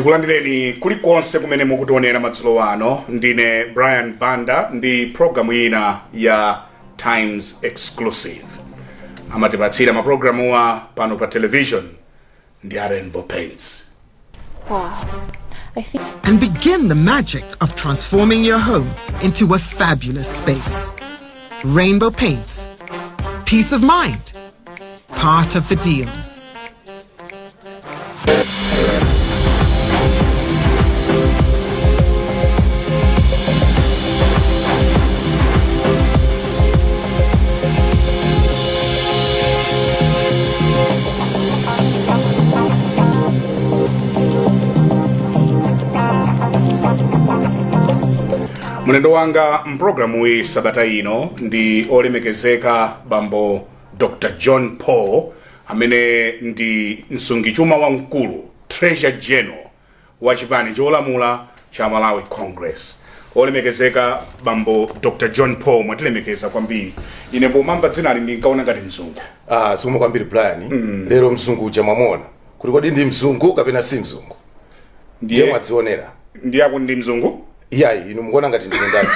Ndikulandireni kulikonse kumene mukutionera madzulo ano. Ndine Brian Banda ndi programu ina ya Times Exclusive. Amatipatsira maprogramuwa pano pa television ndi a Rainbow Paints. Wow. I think And begin the magic of transforming your home into a fabulous space. Rainbow Paints. Peace of mind. Part of the deal. Mlendo wanga mpulogalamuyi sabata ino ndi olemekezeka bambo Dr John Paul, amene ndi msungichuma wamkulu, Treasurer General, wa chipani cholamula cha Malawi Congress. Olemekezeka bambo Dr John Paul, mwatilemekeza kwambiri. Ine pomamva dzinali ndinkaona ngati mzungu. Ah, zikomo kwambiri, Brian. Lero mzungu uja mwamuona kuti kodi ndi mzungu kapena si mzungu, ndiye mwadzionera. Ndiye akuti ndi mzungu. Iyayi, inu mukuona ngati ndine ndani?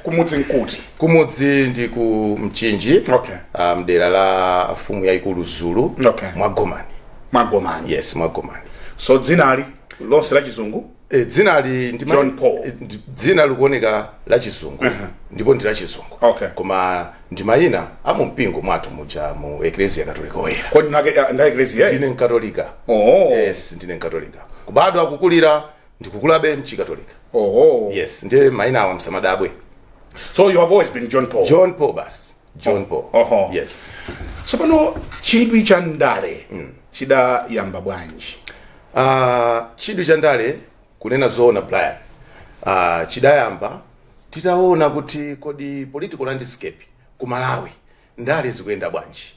Kumudzi nkuti? Kumudzi ndi ku Mchinji, ah, mdera la mfumu yayikulu Zulu, Mwagomani. Mwagomani. Yes, Mwagomani. So dzinali lonse la chizungu? E, dzinali ndi John Paul. E, dzina likuoneka la chizungu ndipo ndi la chizungu, koma ndi mayina a mu mpingo mwathu muja, mu Eklesia Katolika Oyera. Kodi nda Eklesia? Ndine mkatolika. Oh. Yes, ndine mkatolika, kubadwa, kukulira, ndikukulabe mchikatolika. Oh. Yes, ndiye mayina awa msamadabwe. So you have always been John Paul? John Paul basi, John Paul. Oho. Yes. Tsopano chidwi cha ndale chidayamba bwanji? Chidwi cha ndale, kunena zoona Brian, chidayamba titaona kuti kodi political landscape ku Malawi, ndale zikuyenda bwanji,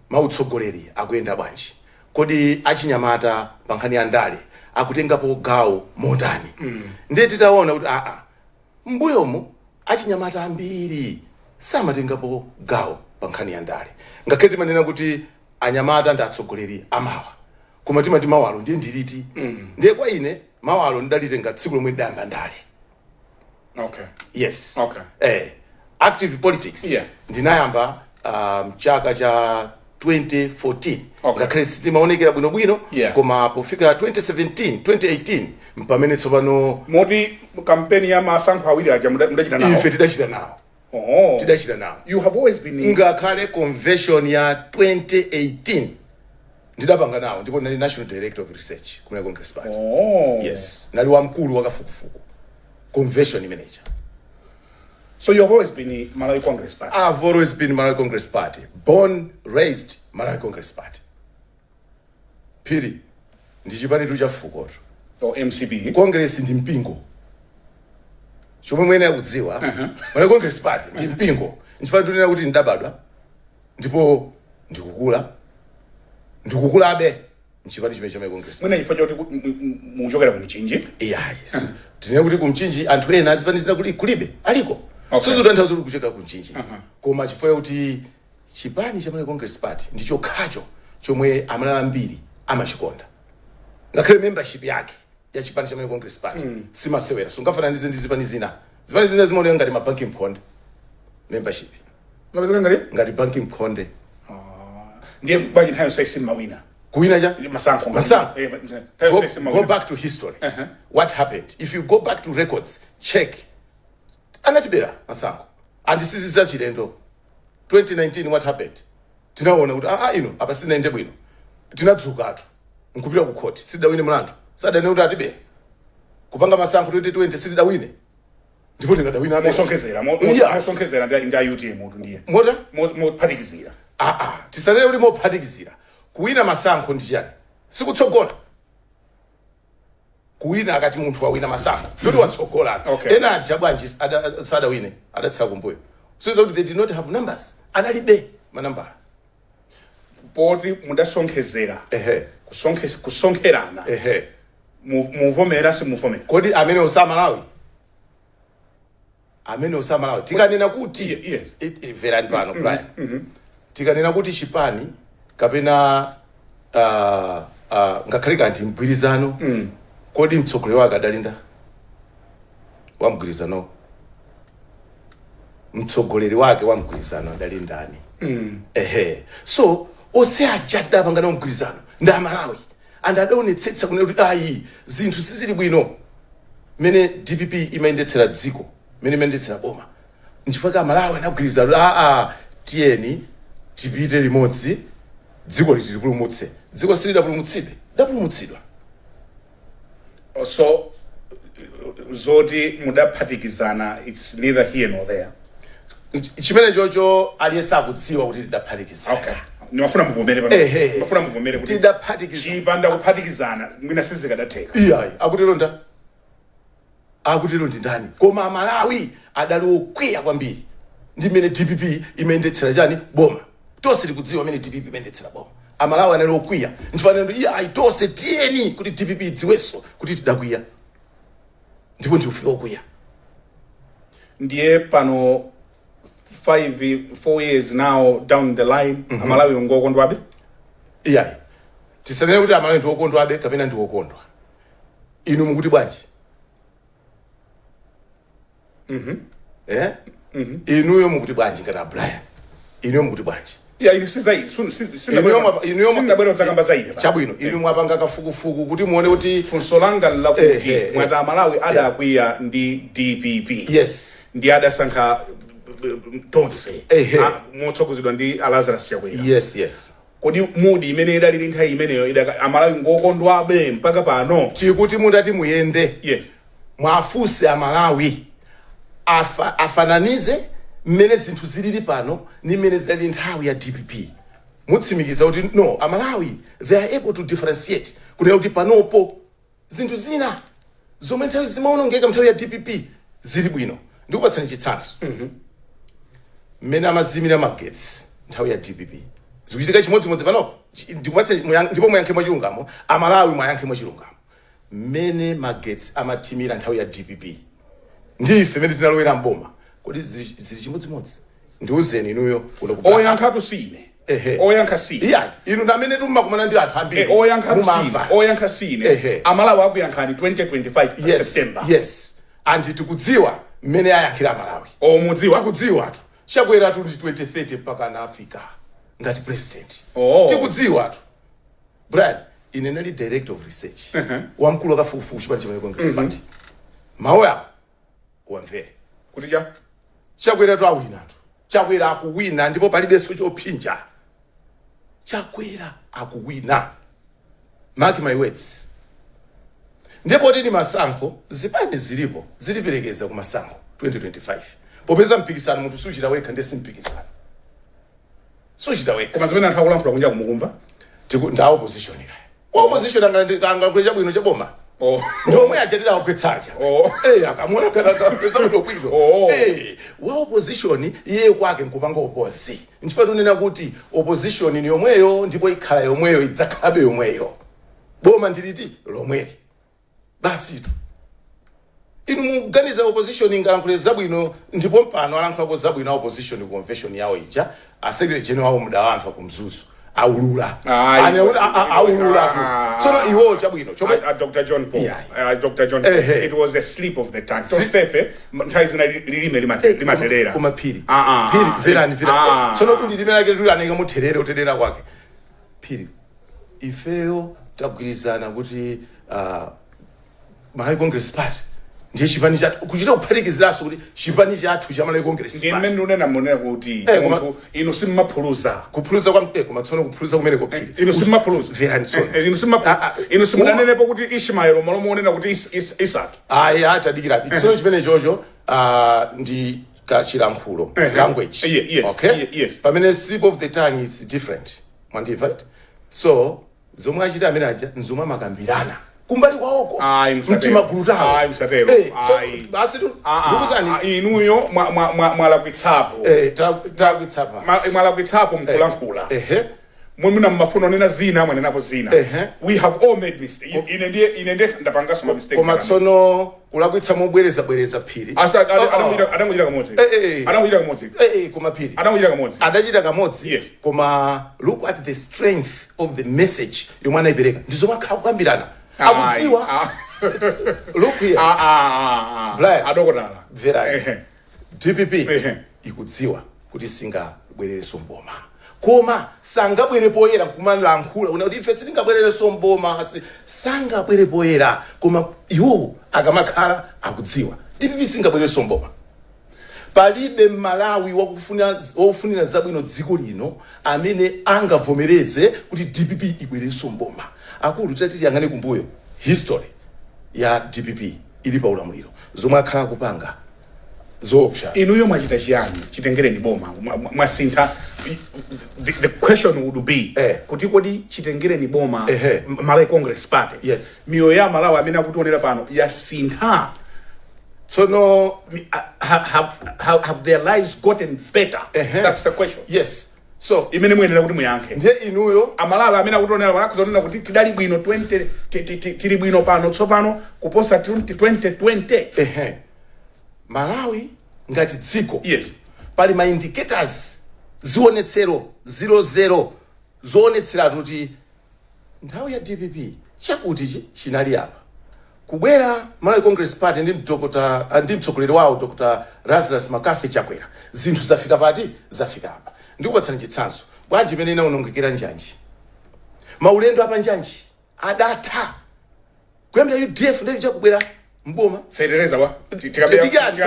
mautsogoleri akuyenda bwanji, kodi achinyamata pa nkhani ya ndale akutengapo gawo motani? Ndiye titaona kuti aa, mbuyomu achinyamata ambiri samatengapo gawo pa nkhani ya ndale, ngakhale timanena kuti anyamata ndi atsogoleri amawa, koma timati mawalo ndiye ndiliti? Ndiye kwa ine mawalo ndidalitenga tsiku lomwe ndidayamba ndale. Yes. Active politics ndinayamba mchaka cha 2014, ngakhale sitimaonekera bwinobwino, koma pofika 2017, 2018 mpamene tsopano Moti kampeni ya masankho awiri aja mudachita nawo? Ife tidachita nawo. Oh. Tidachita nawo. You have always been Ngakhale convention ya 2018 ndidapanga nawo, ndipo ndinali national director of research ku Malawi Congress Party. Oh. Yes, nali wamkulu wakafukufuku convention manager. So you have always been in Malawi Congress Party? I've always been Malawi Congress Party, born, raised Malawi Congress Party. Phiri ndi chipanitu cha fukoto. Or MCP? Congress ndi mpingo. Chomwe mwene akudziwa, Malawi Congress Party ndi mpingo. Nchifukwa tunena kuti ndidabadwa ndipo ndikukula, ndikukulabe mchipani chimene cha Malawi Congress. Mwina chifukwa choti muchokera ku Mchinji? Iyayi, tinene kuti ku Mchinji anthu ena azipani zina kulibe aliko? Sizotanthauza kuti kuchokera ku Mchinji, koma chifukwa kuti chipani cha Malawi Congress Party ndi chokhacho chomwe Amalawi ambiri amachikonda, ngakhale membership yake ya chipani cha Malawi Congress Party simasewera, sungafananize ndi zipani zina. Zipani zina zimaoneka ngati mabanki mkhonde membership. Mapezeka ngati? Ngati banki mkhonde. Ndiye bwanji nthawi yonse simmawina? Kuwina cha? Masankho. Masankho. Nthawi Go, yonse simmawina. go back to history, what happened. If you go back to records, check, anatibera masankho and sizi zachilendo. 2019, what happened? Tinaona kuti aa, ino apa sinaende bwino, tinadzukatu nkupita ku court, sidawine mlandu, sadanene kuti atibera. Kupanga masankho 2020 sitidawine, ndipo tingadawina abe? Mosonkhezera mosonkhezera ndi a UTM mutu ndiye Mota Mophatikizira. Aa, tisanene kuti mophatikizira. Kuwina masankho ndi chiyani? Sikutsogola. Kuwina, akati munthu wawina masankho, ndoti watsogola. Ena aja bwanji sadawine, adatsala kumbuyo? So kuti they did not have numbers, analibe manambala. Poti mudasonkhezera, kusonkherana, muvomera, simuvomera? Kodi amene osamalawi, amene osamalawi, tikanena kuti verani pano, Brian, tikanena kuti chipani kapena Ngakhale kanti mgwirizano, kodi mtsogoleri wake adali nda wa mgwirizano? Mtsogoleri wake wa mgwirizano adali ndani? Ehe, so onse aja tidapanga nawo mgwirizano ndi Amalawi and adaonetsetsa kunena kuti ayi, zinthu sizili bwino mmene DPP imayendetsera dziko, mmene imayendetsera boma. Nchifukwa Amalawi anagwirizana kuti aa, tiyeni tipite limodzi, dziko tilipulumutse. Dziko silidapulumutsidwe, lidapulumutsidwa. So zoti mudaphatikizana, it's neither here nor there. Chimene chocho aliyense akudziwa kuti tidaphatikizana. Okay, nimafuna muvomere pano. Nimafuna muvomere kuti Tidaphatikizana. Chipanda kuphatikizana mwina sizikadatheka. Iyayi, akutero nda akutero ndi ndani? Koma Amalawi adali okwiya kwambiri ndi mmene DPP imayendetsera chani, boma. Tonse tikudziwa mmene DPP imayendetsera boma. Amalawi anali okwiya, nchifaniro iyayi, tonse tiyeni kuti DPP idziwenso kuti tidakwiya, ndipo ndiufe okwiya. Ndiye pano 5 4 years now down the line, Amalawi ngokondwabe? Iyayi, tisanene kuti Amalawi ndi okondwabe kapena ndi okondwa. Inu mukuti bwanji? Eh, inuyo mukuti bwanji? Ngati a Brian, inuyo mukuti bwanji? Ya, inu sizai sindabwera kudzakamba za ine. Chabwino, inu mwapanga kafukufuku kuti muone kuti Funso langa lakuti mwati Amalawi adakwiya ndi DPP ndi adasankha Tonse motsogozedwa ndi a Lazarus Chakwera. Yes. Kodi mood imene idalili nthawi imeneyo Amalawi ngokondwabe mpaka pano? Tikuti mutati muyende, mwafuse Amalawi afananize mmene zinthu zilili pano ndi mmene zidali nthawi ya DPP, mutsimikiza kuti no, Amalawi they are able to differentiate kunena kuti panopo zinthu zina zomwe nthawi zimaonongeka nthawi ya DPP zili bwino. Ndikupatsani chitsanzo: mmene amazimira magetsi nthawi ya DPP, zikuchitika chimodzimodzi panopo? Ndikupatse ndipo muyankhe mwachilungamo. Amalawi, mwayankhe mwachilungamo. Mmene magetsi amathimira nthawi ya DPP ndi ife mmene tinalowera mboma, kodi zili chimodzimodzi? Ndiuzeni inuyo kuno ku Oyankhatu si ine. Oyankha si ine. Iya, inu ndamene tummakumana ndi anthu ambiri. Oyankhatu si ine. Mumamva. Oyankha si ine. Amalawi akuyankhani 2025 September. Yes, and tikudziwa mmene ayankhira Amalawi. Omudziwa. Tikudziwatu. Chakwera tu ndi 2030 mpaka anafika ngati president. Tikudziwatu. Brian, ine nali director of research, wamkulu wakafukufuku chipani cha Malawi Congress Party. Mawu awo wamvere. Kuti cha Chakwera tu awinatu. Chakwera akuwina ndipo palibenso chophinja. Chakwera akuwina, mark my words. Ndipo tini masankho, zipani zilipo zitiperekeza ku masankho 2025, popeza mpikisano munthu suchita wekha. Ndiye simpikisano suchita wekha. Koma zimene anthu akulankhula kunja kumukumva? Nda opposition kaya, wa opposition angakule chabwino chaboma? Ndiomwe aja tidawagwetsaja. Eh, akamuona kapeza bwino bwino. Eh, wa opposition iye kwake nkupanga oppose. Nchifukwa tunena kuti opposition ni yomweyo ndipo ikhala yomweyo, idzakhalabe yomweyo. Boma ndiliti lomweli basitu. Inu mukuganiza opposition ingalankhule zabwino? Ndipo mpano alankhulako zabwino a opposition ku convention yawo ija? A secretary general awo mudawamva ku Mzuzu aulula. Aulula tu. Tsono iwo chabwino chomwe Dr. John Paul. Dr. John Paul. It was a slip of the tongue. Tonsefe nthawi zina lilime limatelera. Koma Phiri, Ah. Phiri, mverani, mverani. Tsono kuti lilime lake tuli anayika mutherere uterera kwake. Phiri, ifeyo tagwirizana kuti Malawi Congress Party ndiye chipani chathu, kuchita kuphatikiziranso kuti chipani chathu cha Malawi Congress Ndiye Party. mmene ndinena munena kuti munthu inu simmaphuluza. Kuphuluza kwa koma tsono kuphuluza kumeneko, Phiri. Inu simmaphuluza. Mverani tsono. Inu simmaphuluza. Inu simunanenepo kuti Ishmael malo muonena kuti Isaac. Ayi, atadikira tsono chimene chocho ndi kachilankhulo, language. Okay. Pamene slip of the tongue is different, mwandimva it? So zomwe achita amene aja nzomwe amakambirana kumbali kwawoko. Ayi, msatero. Mtimagulu tawo. Ayi, msatero. So, Ayi. basi tu. Ah, ndikuzani. Inuyo mwalakwitsapo. Talakwitsapa. Mwalakwitsapo mkulankhula. Mwina mmafuna onena zina, mwanenapo zina. We have all made mistake. Ine ndiye ndapangaso ma mistake. Koma tsono kulakwitsa mobwerezabwereza, Phiri. Asa Oh, oh. adangochita kamodzi. Eh, eh. Adangochita kamodzi. Eh, eh, koma Phiri, Adangochita kamodzi. Adachita kamodzi. Koma look at the strength of the message yomwe anayipereka, ndizomwe akhala kukambirana, akudziwa. Look here. Ah, ah, ah. Brian. Adokotala. Mverani. DPP ikudziwa kuti singabwererenso mboma, koma sangabwere poyera kumalankhula kuna kuti ife sitingabwererenso mboma. Sangabwere poyera, koma iwowo akamakhala akudziwa DPP singabwererenso mboma. Palibe Mmalawi wakufunira zabwino dziko lino amene angavomereze kuti DPP ibwererenso mboma. Akulu, titati tiyang'ane kumbuyo, history ya DPP ili pa ulamuliro, zomwe akhala akupanga zoopsa. Inuyo mwachita chiyani chitengereni boma? Mwasintha? The question would be kuti kodi chitengereni boma Malawi Congress Party, miyoyo ya Malawi amene akutionera pano yasintha? Tsono Have their lives gotten better? That's the question Yes, so imene muyenera kuti muyankhe. Ndiye inuyo Amalawi amene akutionera pano akuzonena kuti tidali bwino 20 tili bwino pano tsopano kuposa 2020. Ehe, Malawi ngati dziko, pali ma indicators, zionetsero 00 zoonetseratu kuti nthawi ya DPP chakuti chi chinali apa, kubwera Malawi Congress Party ndi Dr. ndi mtsogoleri wawo Dr. Lazarus McCarthy Chakwera, zinthu zafika pati? Zafika apa. Ndikupatsani chitsanzo. Bwanji imene inawonongekera njanji, maulendo apa njanji adatha kuyambira UDF ndi chakubwera mboma. Fetereza wa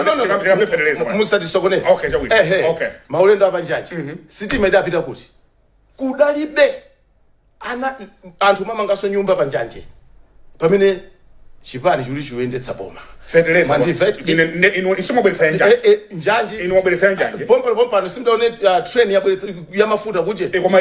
No, no, no. Tikambe fetereza wa. Musatisokoneze. Okay, chabwino. Ehe. Maulendo apanjanji, sitima idapita kuti? Kudalibe. Ana anthu mamanganso nyumba panjanje pamene chipani chikuti chikuyendetsa boma. Fetereza wa. Mwandimva? Inu isimwabweretsa njanji. Eh, eh, njanji. Inu mwabweretsa njanji. Pompano pompano simdaone train yabweretsa yamafuta kuje? Eh, koma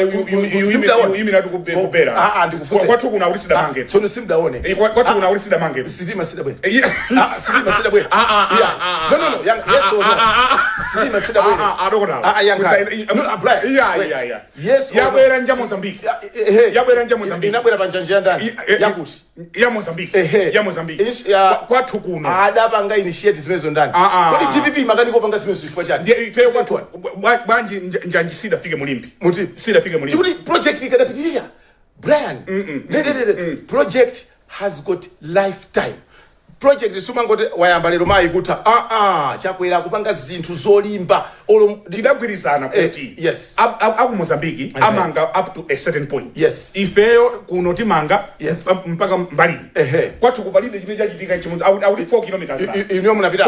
Simdaone. imiratu kubera. Ah, ah, ndikufunse. Kwathu kuno akuti sidamange. Tsono simdaone. Eh, kwathu kuno akuti sidamange. Sitima sidabwera. Eh, yeah. Ah, sitima sidabwera. Ah, ah, ah, Yeah. ah, No, no, no, yes or no? Sitima sidabwera. Ah, ah, adokotala. Ah, ah, yanga. Kusa- No, ah, Brian, wait. Yeah. Yes or no? Yabwera nja Mozambique. Ya, eh, eh. Yabwera nja Mozambique. Inabwera pa njanja ya ndani? Yakuti? Ya Mozambique. Ya Mozambique. Kwathu kuno. Adapanga initiate zimenezo ndani? Ah, ah, Kodi ah. DPP makaniko panga zimenezo chifukwa chani? Ndiye ifeyo kwathu bwanji njanji sidafike mulimbi? Muti? Sidafike mulimbi. Chikuti project ikadapitirira, Brian. Ne, project has got lifetime. Project sumangoti wayamba lero mayi kutha. Ah, ah, Chakwera kupanga zinthu zolimba olo Tidagwirizana kuti aku Mozambique amanga up to a certain point. Ifeyo kuno timanga mpaka mbali. Kwathu kupalibe chimene chachitika chimodzi. Akuti 4 kilometers basi. Inuyo munapita?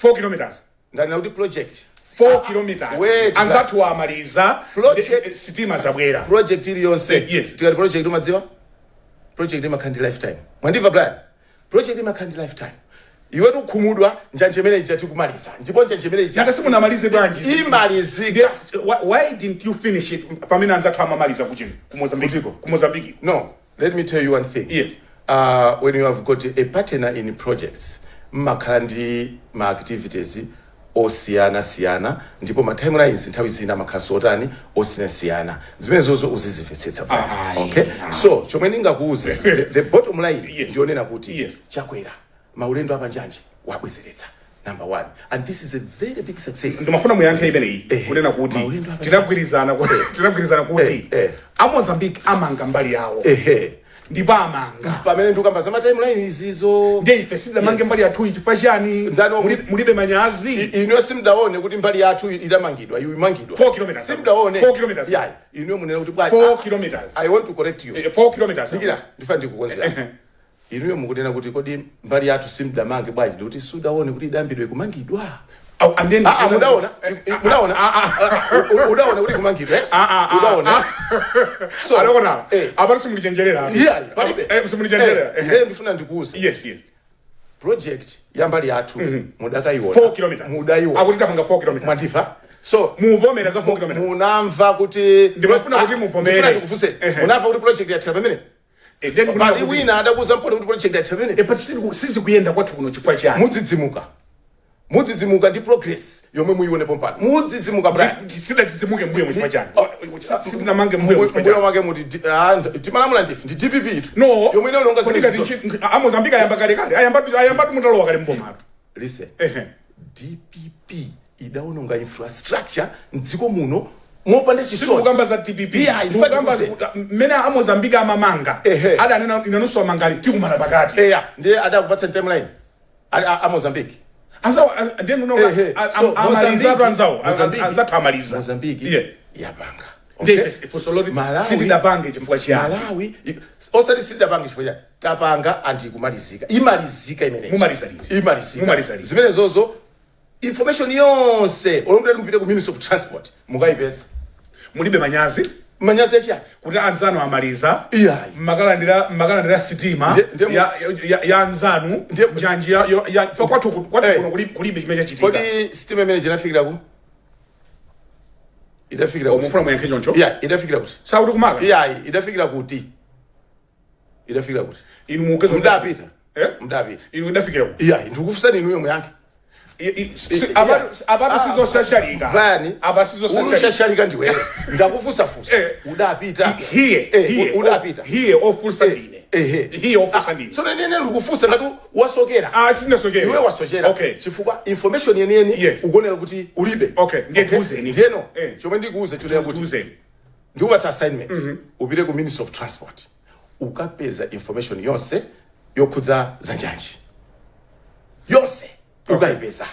4 kilometers. Ndanena kuti project 4 kilometers. Wait, Anzathu amaliza. Sitima zabwera. Project iliyonse, tikati project, umadziwa project imakhala ndi lifetime. Mwandimva, Brian? Project imakhala ndi lifetime. Iwe tukhumudwa njanje imene ija tikumaliza, ndipo njanje imene ija Nanga simunamalize bwanji? Imalizika. Yes, why didn't you finish it pamene anzathu amamaliza kuchini ku Mozambique? Kutiko? Ku Mozambique. No, let me tell you one thing. When you have got a partner in projects, mmakhala ndi ma activities osiyana-siyana, ndipo ma timelines nthawi zina amakhala sotani osiyanasiyana. Zimenezozo uzizimvetsetsa, Brian. Okay, so chomwe ndingakuuze, the bottom line ndionena kuti Chakwera maulendo apanjanje wabwezeretsa, number one, and this is a very big success. Ndimafuna muyankhe imeneyi, kunena kuti Maulendo apanjanje. Tidagwirizana kuti a Mozambique amanga mbali yawo, ndipo amanga. Pamene ndikukamba za ma timeline izizo. Ndiye ife sidamange mbali yathu chifukwa chani? Ndani Mulibe manyazi? Inuyo simdaone kuti mbali yathu itamangidwa, iyu imangidwa? 4 kilometers. Simdaone? 4 kilometers. Yeah, inuyo munena kuti bwanji? 4 Ah, kilometers. I want to correct you. 4 kilometers. Dikira, ndifuna ndikukonzera. Inuyo mukunena kuti kodi mbali yathu simdamange bwanji, ndikuti sudaone kuti idambidwe kumangidwa? Oh, and then Ah, ah, mudaona? Mudaona? Udaona kuti kumangidwa, eh? Udaona? So, Adokotala, apati simulichenjerera. Yeah, palibe. Simulichenjerera. Ndiye ndifuna ndikuuze, project ya mbali yathu mudakayiona? 4 kilometers. Mudayiona? Akuti tamanga 4 kilometers. Mwandimva? So Muvomera za 4 kilometers? Munamva kuti Ndimafuna kuti muvomere. Ndifuna ndikufunse. Munamva kuti project yathera pamene? Then kunena Pali wina adakuza mpone kuti project yathera pamene? But sizikuyenda kwathu kuno chifukwa chani? Mudzidzimuka. Mudzidzimuka ndi progress yomwe muyione pompano. Mudzidzimuka, Brian. Sidadzidzimuke mbuyo muchifukwa chani? Sitinamange mbuyo muchifukwa Mbuyo chani? mwake muti timalamula ndife, ndi DPP No. yomwe inaononga Kodi zinthu ngati zonse. A Mozambique ayamba kalekale, ayambatu mutalowa kale mbomalo. Listen. Ehe. DPP idaononga infrastructure mdziko muno mopanda chisoni. Sitikukamba za DPP. Yeah, in fact, Tikukamba mmene a Mozambique amamanga. Adanena inanunso amangali, tikumana pakati. Eya, ndiye adakupatsa timeline a Mozambique. Anzawo ndiye nuno. So, amalizatu anzawo. Mozambique- Anzathu amaliza. Mozambique yapanga. Ndiye Okay? ife funso loti Malawi- sitidapange chifukwa chiyani? Malawi osati sitidapange chifukwa chani, tapanga and ikumalizika, imalizika imeneyi. Mumaliza liti? Imalizika. Mumaliza liti? Zimene zozo information yonse olomutati mupite ku Ministry of Transport mukayipeza. Mulibe manyazi Manyazi achiyani? Kuti anzanu amaliza, Iyayi. makalandira sitima ya anzanu, njanji ya kwathu kuno kulibe chimene chachitika. Kodi sitima imene inafikira ku, idafikira kuti? Mufuna muyankhe choncho? Yeah, idafikira kuti? Sakuti kumaka. Iyayi, idafikira kuti? Idafikira kuti? Inu mukeza. Mudapita? Eh? Mudapita? Inu idafikira ku? Iyayi, ndikufunsani inuyo muyankhe. Apatu sizoshashalika. Brian, Apa sizoshashalika. ushashalika ndiweyo, ndakufunsafunsa. Udapita? Here here Udapita? Here ofunsa ndine. Here ofunsa ndine. So nene ndikufunsa ngati wasokera. Ah, sindasokera. Iwe wasochera. Chifukwa information yeniyeni ukuoneka kuti ulibe. Okay, ndiye tiuzeni. Ndiyeno chomwe ndikuuze chonena kuti Tiuzeni. ndikupatsa assignment, upite ku Ministry of Transport, ukapeza information yonse yokhudza za njanji yonse, ukayipeza.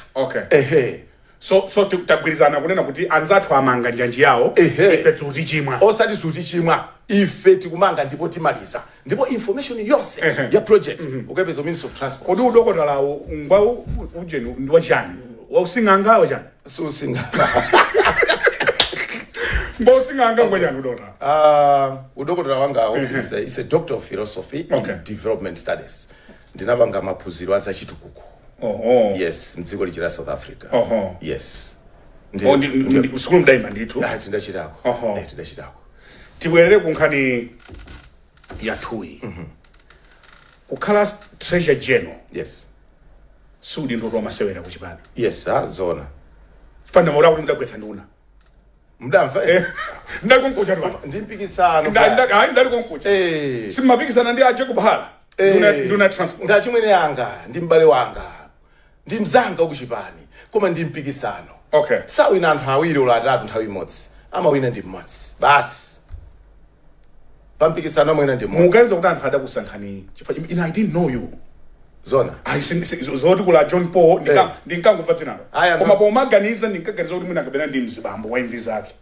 Ehe. So tagwirizana kunena kuti anzathu amanga njanji yawo, ife tutichimwa. Osati sutichimwa, ife tikumanga ndipo timaliza, ndipo information yonse ya project ukayipeza ku Ministry of Transport. Kodi udokotalawo ngwa ujeni ndi wachani? Wausing'anga, wachani? Susing'anga. Ngwa using'anga, ngwachani udokotala? Udokotela wangawo is a doctor of philosophy in development studies. Ndinapanga maphunziro azachitukuko. Yes, mdziko liji la South Africa. Yes. Oh, sukulu mdayima ndithu. Ah, tindachitako. Tidachitako. Tibwerere ku nkhani yathuyi. Kukhala treasurer general suli ndoto wamasewera kuchipani. Yes, ah, zona. Fana mora kuti mudagwetsa nduna. Mudamva? Ndali konkuja tu. Ndi mpikisano. Hayi, ndali konkuja. Simapikisana ndi a Jacob Hara, nduna transport. Ndachimwene yanga, ndi m'bale wanga, ndi mzanga ukuchipani, koma ndi mpikisano. Sawina anthu awiri olo atatu nthawi imodzi, amawina ndi mmodzi basi. Pa mpikisano amawina ndi mmodzi. Muganiza kuti anthu adakusankhani chifukwa ine I didn't know you. Zona. Ayi, zoti kula John Paul ndinkangomva dzinalo. Aya, Koma pomaganiza ndinkaganiza kuti mwina kapena ndi mzibambo wa imvi zake.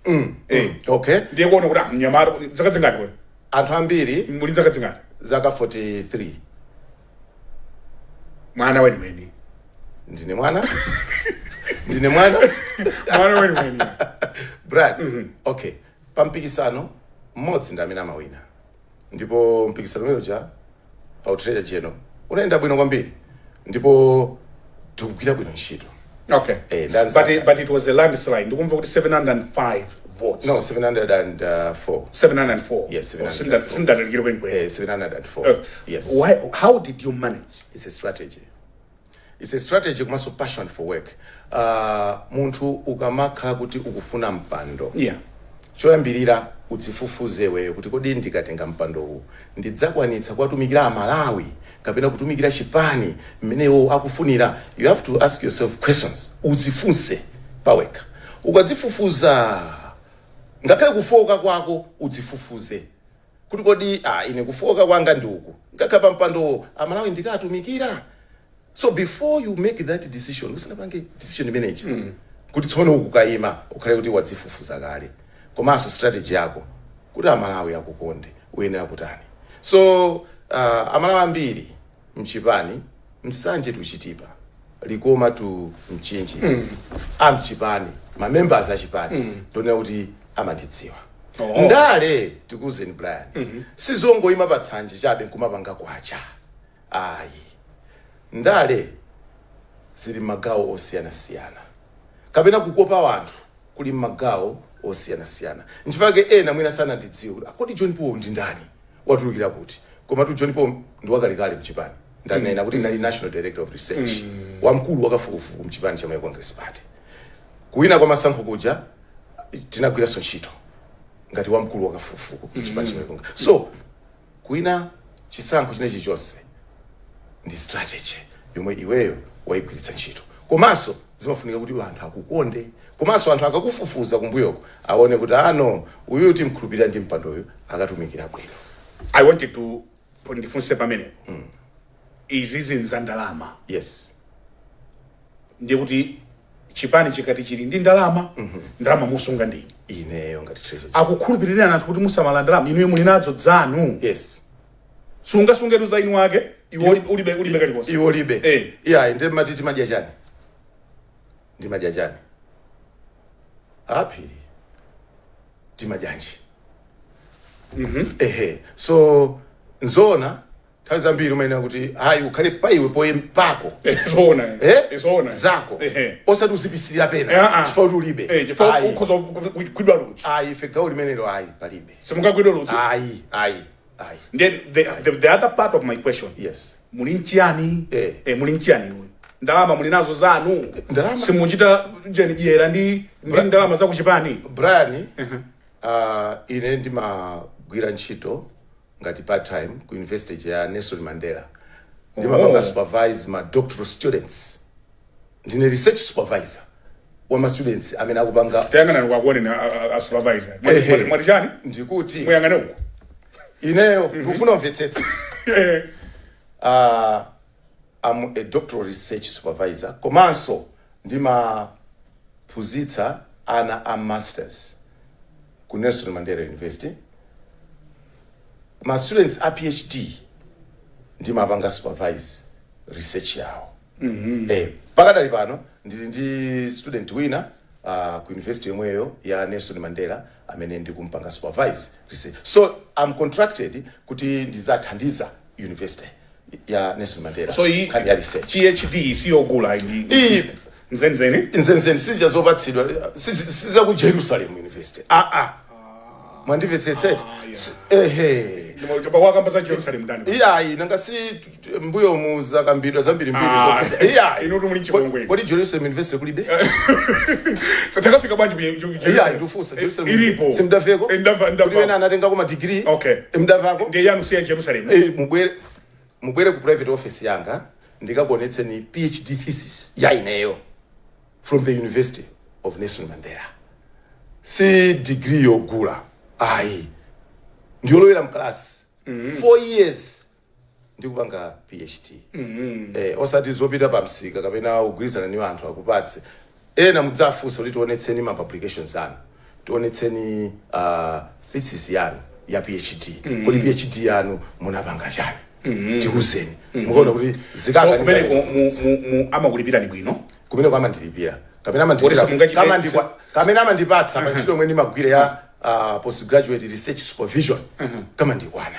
Ndiye kuona kuti ah, mnyamata, zaka zingati wewe? Anthu ambiri. Muli zaka zingati? Zaka 43. Mwana weniweni. Ndine mwana, ndine mwana. Mwana weniweni. Brad, okay, pa mpikisano mmodzi ndi amene amawina, ndipo mpikisano umene uja pa utreasurer general unayenda bwino kwambiri ndipo tikugwira bwino ntchito. Ndanzanga. But it was a landslide. Ndikumva kuti 705 votes. No, 704. 704. Yes, Oh, 704. sindatalikire kwenikweni. 704. Yes. Why, how did you manage? It's a strategy, it's a strategy komanso passion for work. Munthu ukamakhala kuti ukufuna mpando, choyambirira udzifufuze iweyo kuti kodi ndikatenga mpando uwu ndidzakwanitsa kuwatumikira Amalawi kapena kutumikira chipani mmenewo akufunira? You have to ask yourself questions, udzifunse pawekha. Ukadzifufuza, ngakhale kufoka kwako udzifufuze kuti kodi ine kufoka kwanga ndi uku, ngakhale pa mpando Amalawi ndikatumikira? So before you make that decision, usanapange decision imeneyi kuti tsono ukukayima, ukhale kuti wadzifufuza kale, komanso strategy yako kuti Amalawi akukonde uyenera kutani. So Amalawi ambiri mchipani, Msanje to Chitipa, Likoma to Mchinji, amchipani, mamembers achipani, ndonena kuti amandidziwa. Ndale, tikuuzeni Brian, sizongoyima pa tsanje chabe nkumapanga kwacha, ayi. Ndale zili magawo osiyanasiyana, kapena kukopa wanthu kuli magawo osiyanasiyana. Nchifukwa ena mwina sanandidziwe kuti kodi John Paul ndi ndani, watulukira kuti? Koma tu John Paul ndi wakalekale mchipani. Ndanena kuti ndinali national director of research, wamkulu wakafukufuku mchipani cha Malawi Congress Party. Kuwina kwa masankho kuja tinagwiranso ntchito ngati wamkulu wakafukufuku mchipani cha Malawi Congress. So kuwina chisankho chinechi chonse ndi strategy yomwe iweyo wayigwiritsa ntchito, komanso zimafunika kuti anthu akukonde, komanso anthu akakufufuza kumbuyoko aone kuti ano uyu timkhulupirira ndi mpandoyu, akatumikira bwino. I wanted to ndifunse pamenepo. Izi zinza ndalama? Yes. Ndiye kuti chipani chikati chili ndi ndalama, ndalama musunga ndinu? Ineyo ngati treasurer. Akukhulupirirani anthu kuti musamala ndalama inuyo muli nazo dzanu? Yes. Sungasungetu za inu ake, iwe ulibe kalikonse. Iwe ulibe. Iya, ndi mati timadya chani? Ndimadya chani aphiri? Timadyanji? Ehe, so nzona nthawi zambiri umayenera kuti hayi, ukhale pa iwe poye pako. Zoona. Eh? Zoona. Zako. Osati uzipisirira pena Ah, ah. chifukwa kuti ulibe. Chifukwa Ayi. ukhoza kugwidwa ludzu. Ayi, ife gawo limenelo ayi, palibe. Simungagwidwe ludzu? Ayi. Then the other part of my question, muli nchiyani? Muli nchiyani inuyo? Ndalama muli nazo zanu? Ndalama- Simuchita jeni dyera ndi ndalama za kuchipani? Brian, ine ndimagwira ntchito ngati part time ku university ya Nelson Mandela. Ndimapanga supervise ma doctoral students. Ndine research supervisor wa ma students amene akupanga Tayang'anani kwakuoneni a supervisor. Ehe. Mwati chani? Ndikuti Muyang'ane uko. Ineyo ndikufuna umvetsetse. I'm a doctoral research supervisor, komanso ndimaphunzitsa ana a masters ku Nelson Mandela University. Ma students a PhD ndimapanga supervise research yawo. Pakadali pano ndili ndi student wina ku university yomweyo ya Nelson Mandela amene ndikumpanga supervise research. So I'm contracted kuti ndizathandiza university ya Nelson Mandela So iyi nkhani ya research. PhD siyogula, ndi nzenizeni? Nzenizeni, sizija zopatsidwa, siza ku Jerusalem University. Ah ah, mwandimvetsetseti? Ehe. Wakamba za Jerusalem ndani? Iyayi, nanga si mbuyo mu zakambidwa zambirimbiri. Ah, Iyayi. Inu muli mchipongwe. Kodi Jerusalem University kulibe? So takafika bwanji ku Jerusalem? Iyayi, ndikufunsa, Jerusalem Ilipo. Simudamveko? Ndamva, ndamva. Kuti wena anatengako ma degree? Okay. Mudamvako? Ndiye yanu siya Jerusalem? Mubwere ku private office yanga, ndikakuonetseni PhD thesis ya ineyo from the University of Nelson Mandela. Si degree yogula ayi, ndiyolowera mkalasi 4 years ndikupanga PhD. Osati zopita pa msika kapena kugwirizana ni anthu akupatse. Ena mudzafunsa kuti tionetseni ma publications anu, tionetseni thesis yanu ya PhD. Kodi PhD yanu munapanga chani? Tiuzeni. Mukaona kuti So zikaka kumeneko amakulipirani bwino? Kumeneko amandilipira kapena Kodi amandilipira simungachite kamene amandipatsa pa ntchito yomwe ndimagwira ya postgraduate research supervision kama ndikwana.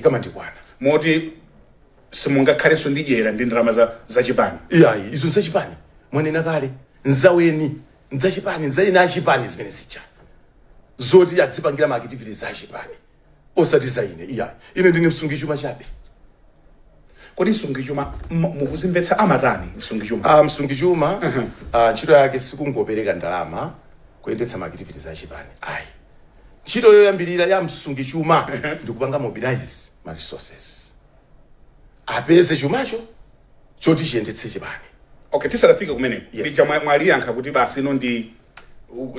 Kama ndikwana. Moti simungakhalenso ndi dyera ndi ndalama za chipani? Iyayi, izo nzachipani, mwanena kale, nzaweni, nzachipani, nzaine achipani zimene zija zoti adzipangira ma activities achipani, osati za ine, iyayi. Ine ndine msungichuma chabe. Kodi msungichuma mukuzimvetsa, amatani msungichuma? Msungichuma ntchito yake sikungopereka ndalama kuyendetsa ma activities achipani, ayi. Ntchito yoyambirira ya msungichuma ndikupanga mobilize ma resources, apeze chumacho choti chiyendetse chipani. Okay, tisadafike kumeneko, Yes. lija mwaliyankha kuti basi ino ndi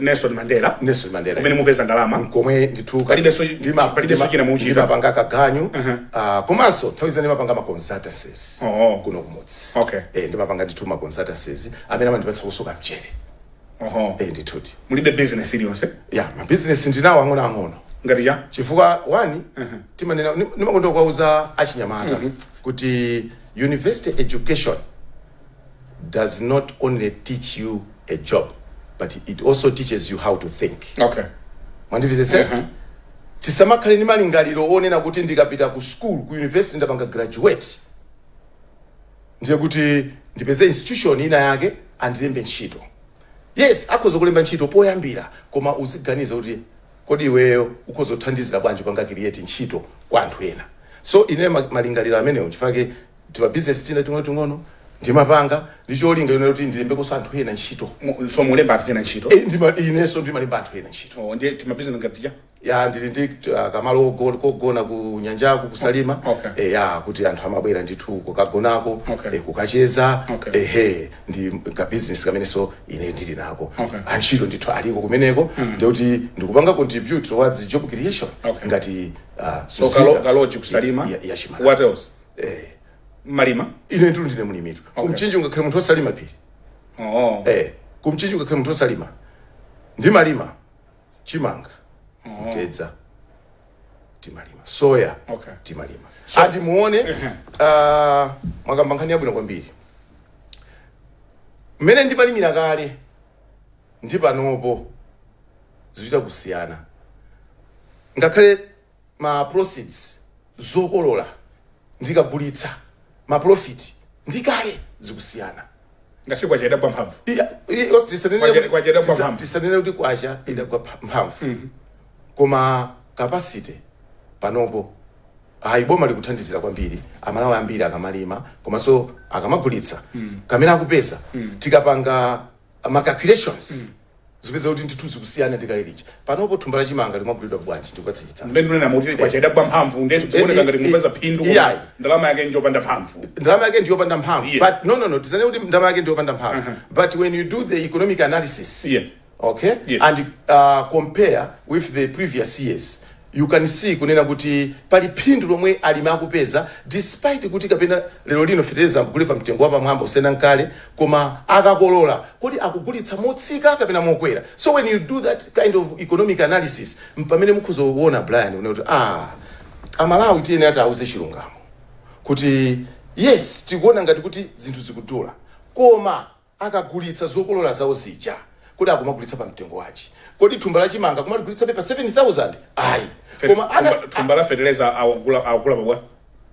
Nelson Mandela. Nelson Mandela. Kumene mupeza ndalama. Komwe ndithu. Palibenso china muchita? Ndimapanga kaganyu, komanso nthawi zina ndimapanga ma consultancies kuno kumudzi. Ndimapanga ndithu ma consultancies amene amandipatsa kusoka mchere. Ndithudi. Mulibe business iliyonse? Ya, mabizinesi ndinawo ang'onoang'ono. Ngati cha? Chifukwa one, timanena, ndimakonda kuwauza achinyamata kuti university education does not only teach you a job, but it also teaches you how to think. Mwandimvetsetsa? Tisamakhale ndi malingaliro onena kuti ndikapita ku school, ku university, ndapanga graduate, ndiye kuti ndipeze institution ina yake andilembe ntchito. Yes, akhoza kulemba ntchito poyambira, koma uziganiza kuti kodi iweyo ukhoza kuthandizira bwanji panga create ntchito kwa anthu ena? So ine malingaliro amenewo, chifukwa Tima business tina ting'ono ndimapanga ndi cholinga yonena kuti ndilembekonso anthu ena ntchito. So mulemba anthu ena ntchito? Eh, inenso ndimalemba anthu ena ntchito. Oh, ndiye timabizinesi ngati tija? Ya, ndili ndi kamalo kogona ku nyanjaku ku Salima. Ya, kuti anthu amabwera ndithu kukagonako, kukacheza. Ehe, ndi ka business kamenenso ine ndili nako. Antchito ndithu aliko kumeneko, ndikuti ndikupanga contribute towards job creation ngati So nzika ka lodge ku Salima. ya Chimalawi. What else? Malima? Ine ndithu ndine mlimitu. Kumchinji ungakhale munthu osalima phiri. Oh. Eh, kumchinji ungakhale munthu osalima. Ndimalima chimanga, mtedza timalima, soya timalima. Ati muone, mwakamba nkhani yabwino kwambiri. Mmene ndimalimira kale ndi panopo zikuchita kusiyana. Ngakhale ma proceeds, zokolola ndikagulitsa, ma profit ndi kale zikusiyana. Ngasi kwacha idagwa mphamvu. Kwacha idagwa mphamvu. Tisanene kuti kwacha idagwa mphamvu, koma capacity panopo ayi, boma likuthandizira kwambiri. Amalawi ambiri akamalima komanso akamagulitsa, kamene akupeza, tikapanga ma calculations, zipeza kuti ndithu zikusiyana ndi kale lija. Panopo thumba la chimanga limagulidwa bwanji? Ndikupatse chitsanzo. Mmene ndinena kuti kwacha idagwa mphamvu, ndiye zikuoneka ngati mupeza phindu, koma ndalama yake njopanda mphamvu. Ndalama yake ndiyopanda mphamvu. But no, tisanene kuti ndalama yake ndiyopanda mphamvu, but when you do the economic analysis, okay, and compare with the previous years, you can see kunena kuti pali phindu lomwe alimi akupeza, despite kuti kapena lero lino fetereza akugule pa mtengo wapamwamba usena nkale, koma akakolola kuti akugulitsa motsika kapena mokwera. So when you do that kind of economic analysis, mpamene mukhoza kuona, Brian, kunena kuti Amalawi tiyenera tiauze chilungamo kuti yes, tikuona ngati kuti zinthu zikudula, koma akagulitsa zokolola zawo zija, kodi akumagulitsa pa mtengo wanji? Kodi thumba la chimanga kumaligulitsa pa 7000? Ayi, koma ana Thumba la fetereza awagula pabwa?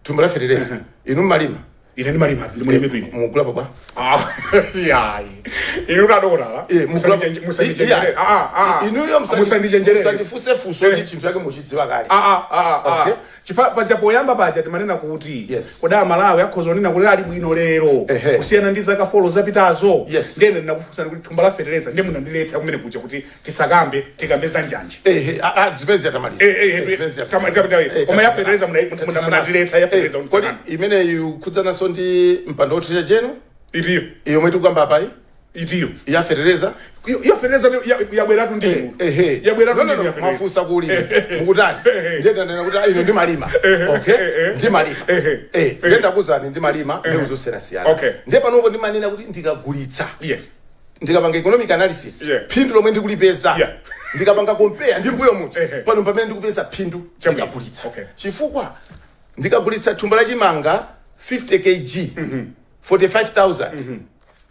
Thumba la fetereza, inu mmalima? Ine ndimalima, ndi mulimi ine. Mugula pabwa? Ah, yayi, inu adokotala, musandichenjerere. Ah, ah. Inuyo Musandichenjerere. musandifunse funso ndi chinthu chake muchidziwa kale. Ah, ah, ah, ah. Okay. Chifukwa paja poyamba paja timanena kuti kodi Amalawi akhoza kunena kuti ali bwino lero kusiyana ndi zaka 4 zapitazo? Ndiye ndinakufunsani kuti thumba la fetereza, ndiye munandiletsa kumene kuja kuti tisakambe, tikambe za njanji. Ehe, ah, ah, zimene ziyatamaliza. Eh, zimene ziyatamaliza. Koma ya fetereza munandiletsa, ya fetereza. Kodi imeneyi ikukhudzananso ndi mpando wa treasurer general? Itiyo? Yomwe tikukamba apayi. Itiyo? Ya fetereza. Iyo fetereza yabweratu ndi inu. Yabweratu No, ndi no, inu ya no, fetereza. mafunsa kuli mukutani? Ndiye ndanena kuti ino ndimalima, okay, ndimalima. Ndiye ndakuzani ndimalima mbewu zosiyanasiyana. Ndiye panopo ndimanena kuti ndikagulitsa, ndikapanga economic analysis, phindu lomwe ndikulipeza, ndikapanga compare ndi mbuyo muti, pano pamene ndikupeza phindu ndikagulitsa, chifukwa ndikagulitsa thumba la chimanga 50 kg 45,000,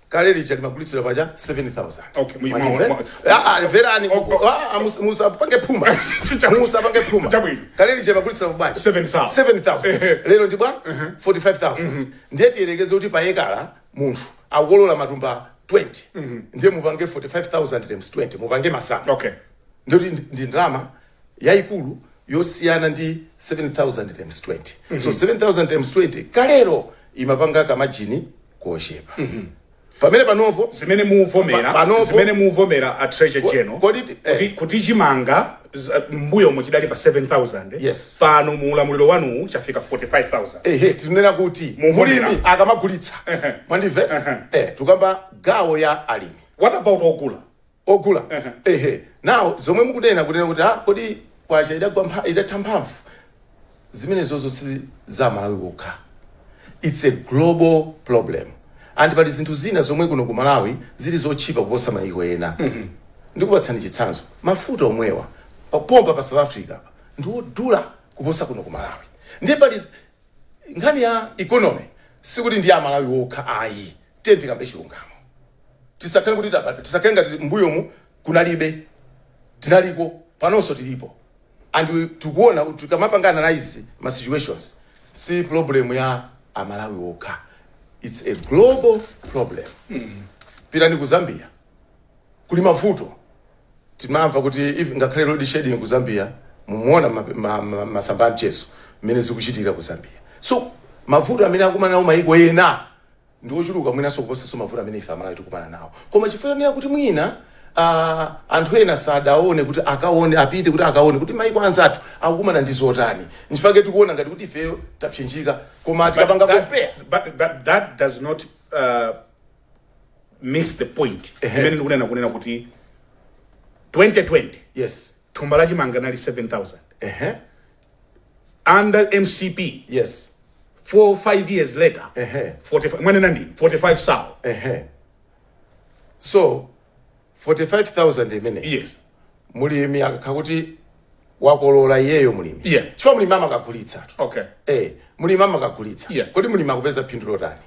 kale lija limagulitsidwa paja 7000. Mwandimve? Ah, ah, verani. Ah, ah, musapange phuma, musapange phuma. Chabwino. Kale lija limagulitsidwa bwanji? 7,000. 7000. Lero ndi bwa 45,000. Ndiye tiyelekeze kuti pa ekala munthu akukolola matumba 20, ndiye mupange 45,000 times 20, mupange masamu. Ndikuti ndi ndalama yayikulu yosiyana ndi 7000 times 20. So 7000 times 20 kalero imapanga ka margin kochepa, pamene panopo Zimene muvomera zimene muvomera a treasurer general kuti chimanga mbuyomo chidali pa 7000, pano mu ulamuliro wanuwu chafika 45,000. Ehe, tinena kuti Muvomera. mulimi akamagulitsa, mwandimve? Tukamba gawo ya alimi. What about ogula? Ogula, ehe. Now zomwe mukunena, kunena kuti kodi kwacha idagwa idatha mphamvu, zimene zozo si za Malawi kokha, it's a global problem. And pali zinthu zina zomwe kuno ku Malawi zili zotchipa kuposa mayiko ena. Ndikupatsani chitsanzo, mafuta omwewa papompa pa South Africa pa ndi odula kuposa kuno ku Malawi. Ndiye pali nkhani ya economy, sikuti ndi Amalawi okha ayi. Tiye tikambe chilungamo, tisakhale kuti tisakhale ngati mbuyomu kunalibe. Tinaliko, panonso tilipo, and tikuona tikamapanga analyze ma situations, si problem ya Amalawi okha, it's a global problem. Pitani ku Zambia, kuli mavuto. Timamva kuti even ngakhale load shedding ku Zambia, mumuona masamba a mchezo mmene zikuchitika ku Zambia. So Mavuto amene akumana nawo mayiko ena ndi ochuluka mwinanso kuposanso mavuto amene ife Amalawi tikumana nawo, koma chifukwa chonena kuti mwina anthu ena sadaone kuti akaone, apite kuti akaone kuti maiko anzathu akukumana ndi zotani, nchifukwa tikuona ngati kuti ifeyo tapsinjika, koma tikapanga compare. But that does not miss the point imene ndikunena, kunena kuti 2020 thumba la chimanga nali 7000 under MCP. 4 5 years later, 45, mwanena ndini 45 sawo. Ehe, so 45,000 imene mulimi akakhala kuti wakolola iyeyo mulimi, chifukwa mulimi amakagulitsatu. Mulimi amakagulitsa. Kodi mulimi akupeza phindu lotani?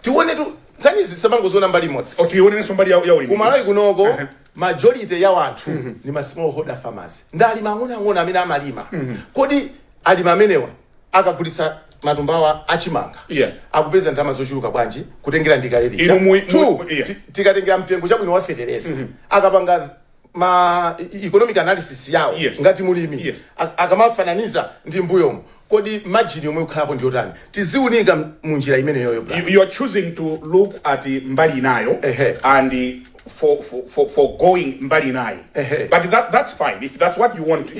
Tione tu nkhanizi, samangoziona mbali imodzi. Tionenso mbali ya ulimi. Kumalawi kunoko majority ya wanthu ni ma smallholder farmers, ndi alimi ang'onoang'ono amene amalima. Kodi alimi amenewa akagulitsa matumbawa achimanga akupeza ndalama zochuluka bwanji kutengera ndi kale lija? Inu Two, tikatengera mtengo chabwino wa fetereza, akapanga ma economic analysis yawo ngati mulimi, akamafananiza ndi mbuyomo, kodi margin yomwe ikukhalapo ndiyotani? Tiziunika munjira imeneyoyo, bra. You are choosing to look at mbali inayo and for going mbali inayo. But that's fine if that's what you want.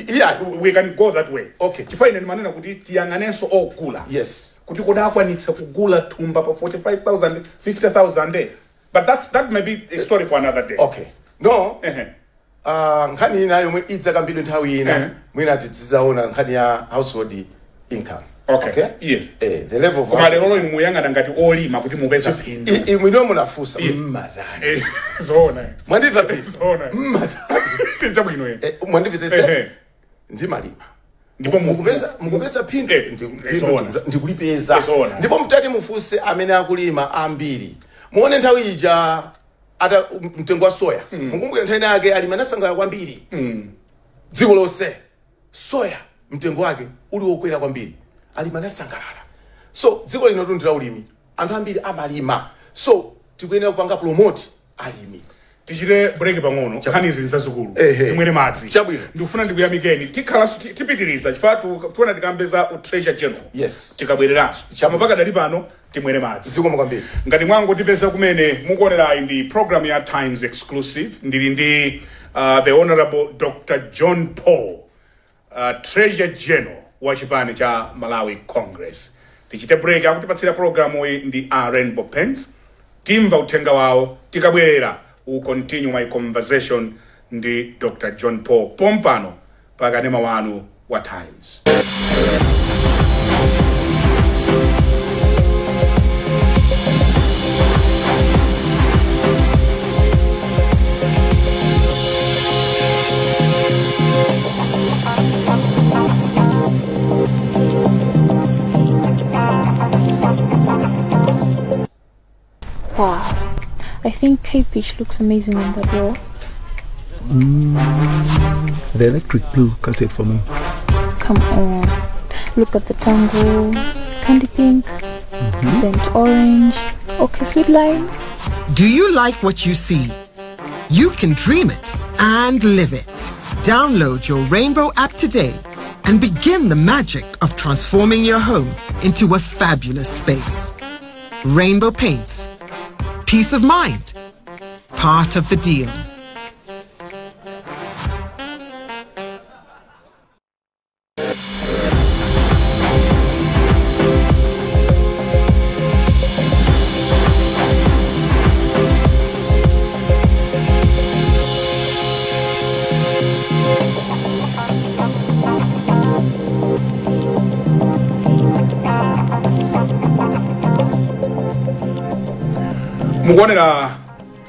We can go that way. Chifukwa ine ndimanena kuti tiyang'anenso ogula, kuti kodi akwanitsa kugula thumba pa 45,000, 50,000? But that may be a story for another day. Okay, no. Nkhani ina yomwe idzakambidwe nthawi ina, mwina tizizaona nkhani ya household income. Okay. Yes. The level of Koma household. lero inu muyang'ana ngati olima kuti mupeza phindu. Mwiniwe munafunsa mmatani. Zoona. Mwandimva please? Zoona. Mmatani? Chabwino. Mwandimvetsetsa? Ndimalima. Ndipo mukupeza phindu. Zoona. Ndikulipeza. Zoona. Ndipo mtati mufunse amene akulima ambiri, muone nthawi ija ata mtengo wa soya, mukumbukira nthawi yake alimi anasangalala kwambiri, dziko lonse soya mtengo wake uli wokwera kwambiri, alimi anasangalala. So dziko lino tundira ulimi, anthu ambiri amalima, so tikuyenera kupanga promote alimi. Tichite break pang'ono, nkhani izi nzazikulu. Timwere madzi. Chabwino. Ndikufuna ndikuyamikeni, tikhalanso tipitiriza chifukwa tiona tikambeza u treasurer general tikabwereranso. Koma pakadali pano timwere madzi. Zikomo kwambiri. Ngati mwangotipeza kumene, mukuonerayi ndi program ya Times Exclusive. Ndili ndi the Honorable Dr John Paul, treasurer general wa chipani cha Malawi Congress. Tichite break. Akutipatsira programu iyi ndi a Rainbow Paints. Timva uthenga wawo, tikabwerera we continue my conversation ndi Dr John Paul pompano pakanema wanu wa Times. Wow. I think Cape Beach looks amazing on that wall. The electric blue cuts it for me. Come on. Look at the tango, candy pink, burnt orange, okay, sweet lime. Do you like what you see? You can dream it and live it. Download your Rainbow app today and begin the magic of transforming your home into a fabulous space. Rainbow Paints. Peace of mind. Part of the deal. Mukuonera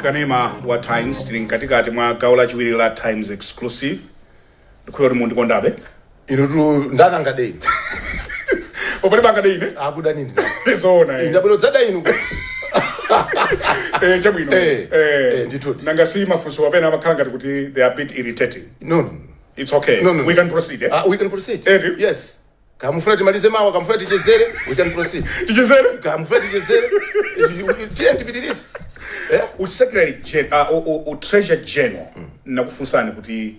kanema wa Times. Tili mkatikati mwa gawo lachiwiri la Times Exclusive. Ndikhulupirira kuti mundikondabe. Inu tu ndanangade inu. Opali bangade ine. Akudani ndina. Zoona. Ndabwera dzada inu. Chabwino. Ndithudi. Nanga si mafunso wapena amakhala ngati kuti they are a bit irritating. No. It's okay. No, no, no. We can proceed, eh? We can proceed. Yes, kamufuna timalize mawa, kamufuna tichezere, we can proceed. Tichezere. Kamufuna tichezere, tiye tipitirize. U secretary gen u treasurer general, nakufunsani kuti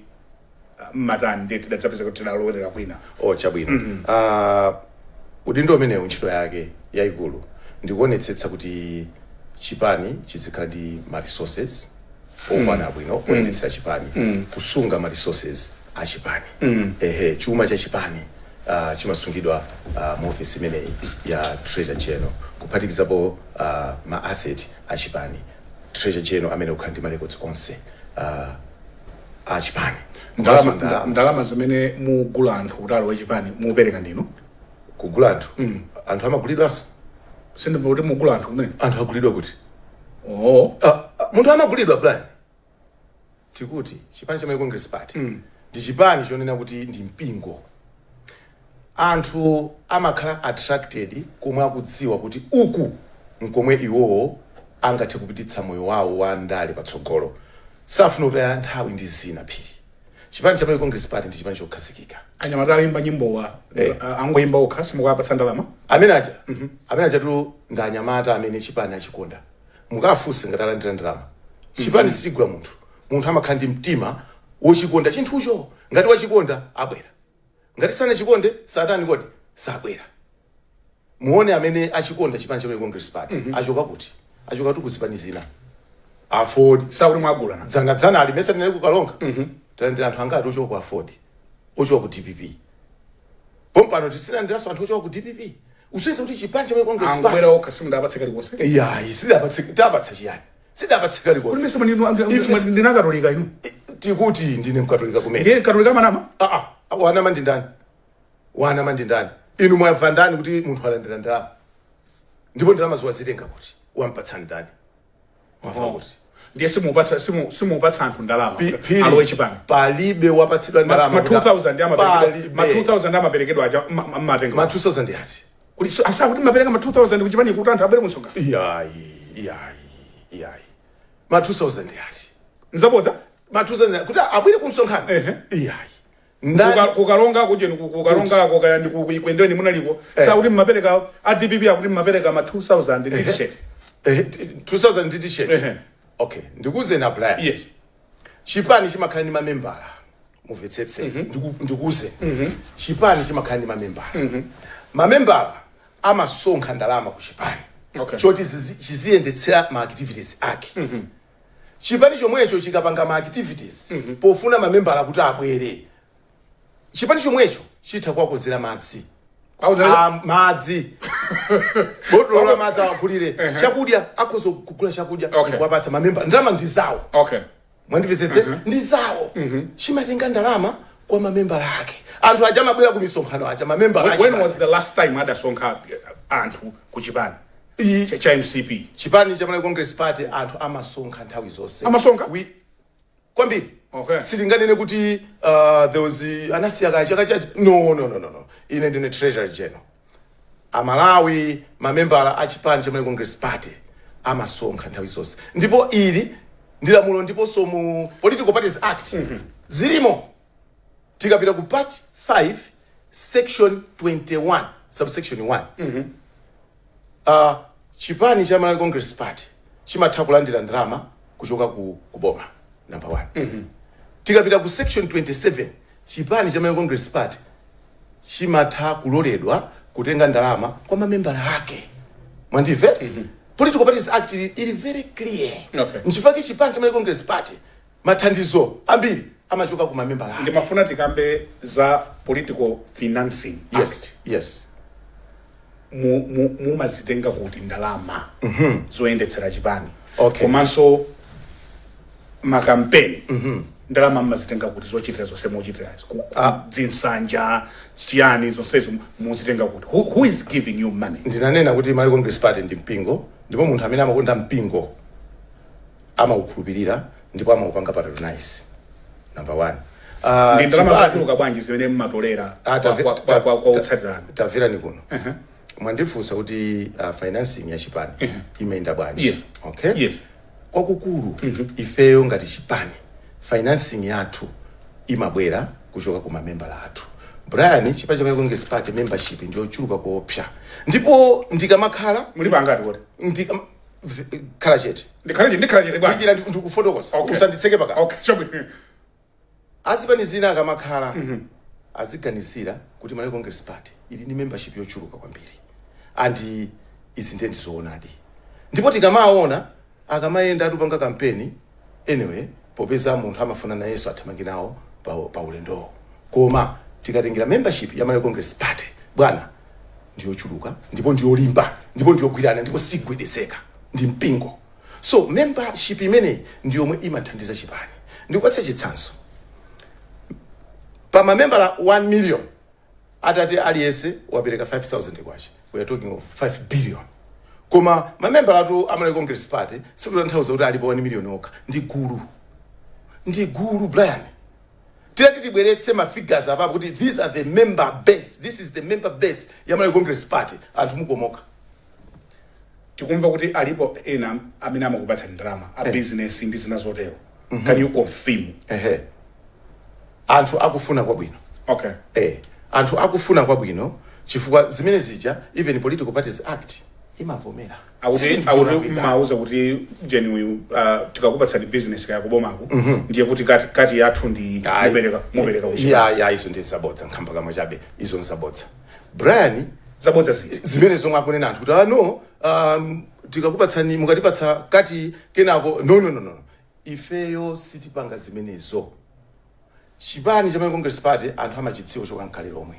matani, ndiye tidadzapeza kuti tidalowelera kwina. Oh, chabwino. Udindo umenewu, ntchito yake yayikulu ndikuonetsetsa kuti chipani chizikhala ndi ma resources okwana bwino oyendetsera chipani, kusunga ma resources a chipani. Ehe, chuma cha chipani chimasungidwa mu ofisi imeneyi ya Treasurer General, kuphatikizapo ma asset a chipani. Treasurer General amene ukhala ndi ma records onse a chipani. Ndalama, Komanso ndalama. Ndalama zimene mugula anthu kuti alowe chipani mupereka ndinu? Kugula anthu? Anthu amagulidwanso? Sindimva kuti mugula anthu kumene. Anthu agulidwa kuti? Oh. Munthu amagulidwa, Brian? Tikuti chipani cha Malawi Congress Party ndi chipani chonena kuti ndi mpingo. Anthu amakhala attracted komwe akudziwa kuti uku nkomwe iwowo angathe kupititsa moyo wawo wa ndale patsogolo. Safuna kutaya nthawi ndi zina phiri. Chipani cha Malawi Congress Party ndi chipani chokhazikika. Anyamata ayimba nyimbowa angoyimba okha, simukuwapatsa ndalama? Amene aja tu ndi anyamata amene chipani achikonda. Mukafunse ngati alandira ndalama. Chipani sichigula munthu. Munthu amakhala ndi mtima wochikonda chinthucho. Ngati wachikonda, abwera. Ngati sanachikonde, satani kodi sabwera. Muone amene achikonda chipani cha Malawi Congress Party achoka kuti? Achoka tu kuzipani zina, AFORD. Sakuti mwagulana? Dzanadzana ali mesa tinali kukalonga, talandira anthu angati ochoka ku AFORD, ochoka ku DPP? Pompano tisilandiranso anthu ochoka ku DPP, usonyeza kuti chipani cha Malawi Congress Party Angobwera okha, simudapatse kalikonse? Yayi, sidapatse. Tapatsa chiyani? Sidapatse kalikonse. Kuti mesa ndinakatolika inu? Tikuti ndine Mkatolika kumene. Ndiye Katolika manama? Ah ah, wanama ndi ndani? Wanama ndi ndani? Inu mwamva ndani kuti munthu alandira ndalama? Ndipo ndalama ziwazitenga kuti? Wampatsa ndani? Mwamva kuti? Ndiye simupatsa, simupatsa anthu ndalama Phiri, alowe chipani? Palibe wapatsidwa ndalama. Ma 2000 amaperekedwa, Palibe. ma 2000 amaperekedwa aja mmatenga? Ma 2000 ati? Kuti asakuti mapereka ma 2000 kuchipani kuti anthu abwere kunsonkhano? Iyayi, iyayi, iyayi, ma 2000 ati? Nzabodza? Ma 2000 kuti abwere kumsonkhano? Ehe. Iyayi. Ndani? Kukalonga kujeni, kukalonga kaya ndi kwendweni munaliko, sakuti mmapereka, a DPP akuti mmapereka ma 2000 ndi T-shirt. 2000 ndi T-shirt? Ehe. Okay, ndikuze na Brian. Yes. Chipani chimakhala ndi mamembala. Mumvetsetse, ndikuze, chipani chimakhala ndi mamembala. Mamembala amasonkha ndalama ku chipani choti chiziyendetsera ma activities ake. Chipani chomwecho chikapanga ma activities pofuna mamembala kuti abwere, chipani chomwecho chitha kuwakonzera madzi. Auzera? Ah, madzi, botolo la madzi awagulire, chakudya akhoza kugula chakudya kuwapatsa mamembala. Ndalama ndi zawo. Mwandimvetsetse? Ndi zawo. Chimatenga ndalama kwa mamembala ake. Anthu aja amabwera ku misonkhano aja, mamembala When achipani. was the last time adasonkha anthu ku chipani cha MCP? Chipani cha Malawi Congress Party, anthu amasonkha nthawi zonse. Amasonkha? Kwambiri. Sitinganene kuti there was anasiya kaya chaka chachi. No, no, no, no, no. Ine ndine Treasurer General. Amalawi, mamembala a chipani cha Malawi Congress Party amasonkha nthawi zonse, ndipo ili ndi lamulo, ndiponso mu Political Parties Act zilimo. Tikapita ku Part 5, section 21, subsection 1, chipani cha Malawi Congress Party chimatha kulandira ndalama kuchoka ku boma, number 1. Tikapita ku section 27, chipani cha Malawi Congress Party chimatha kuloledwa kutenga ndalama kwa mamembala ake. Mwandimvera? Political Parties Act ili very clear. Nchifukwa chipani cha Malawi Congress Party, mathandizo ambiri amachoka ku mamembala ake. Ndimafuna tikambe za Political Financing Act. Yes. Mumazitenga kuti ndalama zoyendetsera chipani? Okay. Komanso makampeni, ndalama mmazitenga kuti zochitira zonse muchitirazi, zinsanja, chiyani, zonsezo muzitenga kuti? Who is giving you money? Ndinanena kuti Malawi Congress Party ndi mpingo, ndipo munthu amene amakonda mpingo amaukhulupirira ndipo amaupanga patronize, number one. Ndi ndalama zochuluka bwanji zimene mmatolera kwa utsatirano? Tamverani kuno. Mwandifunsa kuti financing ya chipani imayenda bwanji? Yes. Okay. Yes. Kwakukulu, ifeyo ngati chipani, financing yathu imabwera kuchoka ku mamembala athu. Brian, chipani cha Malawi Congress Party membership ndiyochuluka kuopsa, ndipo ndikamakhala Muli pangati kuti? Khala chete. Ndikhale chete, ndikhala chete bwanji. Ndikira ndikufotokoza. Okay. Usanditseke pakati. Okay, chabwino. Azipani zina akamakhala Aziganizira kuti Malawi Congress Party ili ndi membership yochuluka kwambiri, and izi ndiye ndizoonadi. Ndipo tikamaona akamayenda atupanga kampeni, anyway, popeza munthu amafuna nayenso athamange nawo pa ulendowo, koma tikatengera membership ya Malawi Congress Party, bwana, ndiyochuluka ndipo ndiyolimba ndipo ndiyogwirana ndipo sigwedezeka, ndi mpingo. So membership imeneyi ndiyomwe imathandiza chipani. Ndikupatse chitsanzo: pa mamembala 1 million, atati aliyense wapereka 5000 kwacha, we are talking of 5 billion. Koma mamembala atu a Malawi Congress Party sikutanthauza kuti alipo 1 million okha. Ndi gulu, ndi gulu, Brian. Tiyati tibweretse ma figures apapo kuti these are the member base, this is the member base ya Malawi Congress Party, anthu mukomoka. Tikumva kuti alipo ena amene amakupatsani ndalama, a business ndi zina zotero. Can you confirm? Ehe, anthu akufuna kwabwino. Anthu akufuna kwabwino, chifukwa zimene zija even Political Parties Act imavomera. Si Akuti chinthu akuti cholakwika. Mmauza kuti jeni uyu, tikakupatsani business kaya kubomako, ndiye kuti kati yathu ndi Ayi. mupereka kuchipani. Ya, izo ndi zabodza, nkhamba kamwe chabe. Izo nzabodza, Brian. Zabodza ziti? Zimene zomwe akunena anthu kuti, ah, no, tikakupatsani, mukatipatsa kati kenako, no, no, no, no. Ifeyo sitipanga zimenezo. Chipani cha Malawi Congress Party anthu amachidziwa chokankhale lomwe,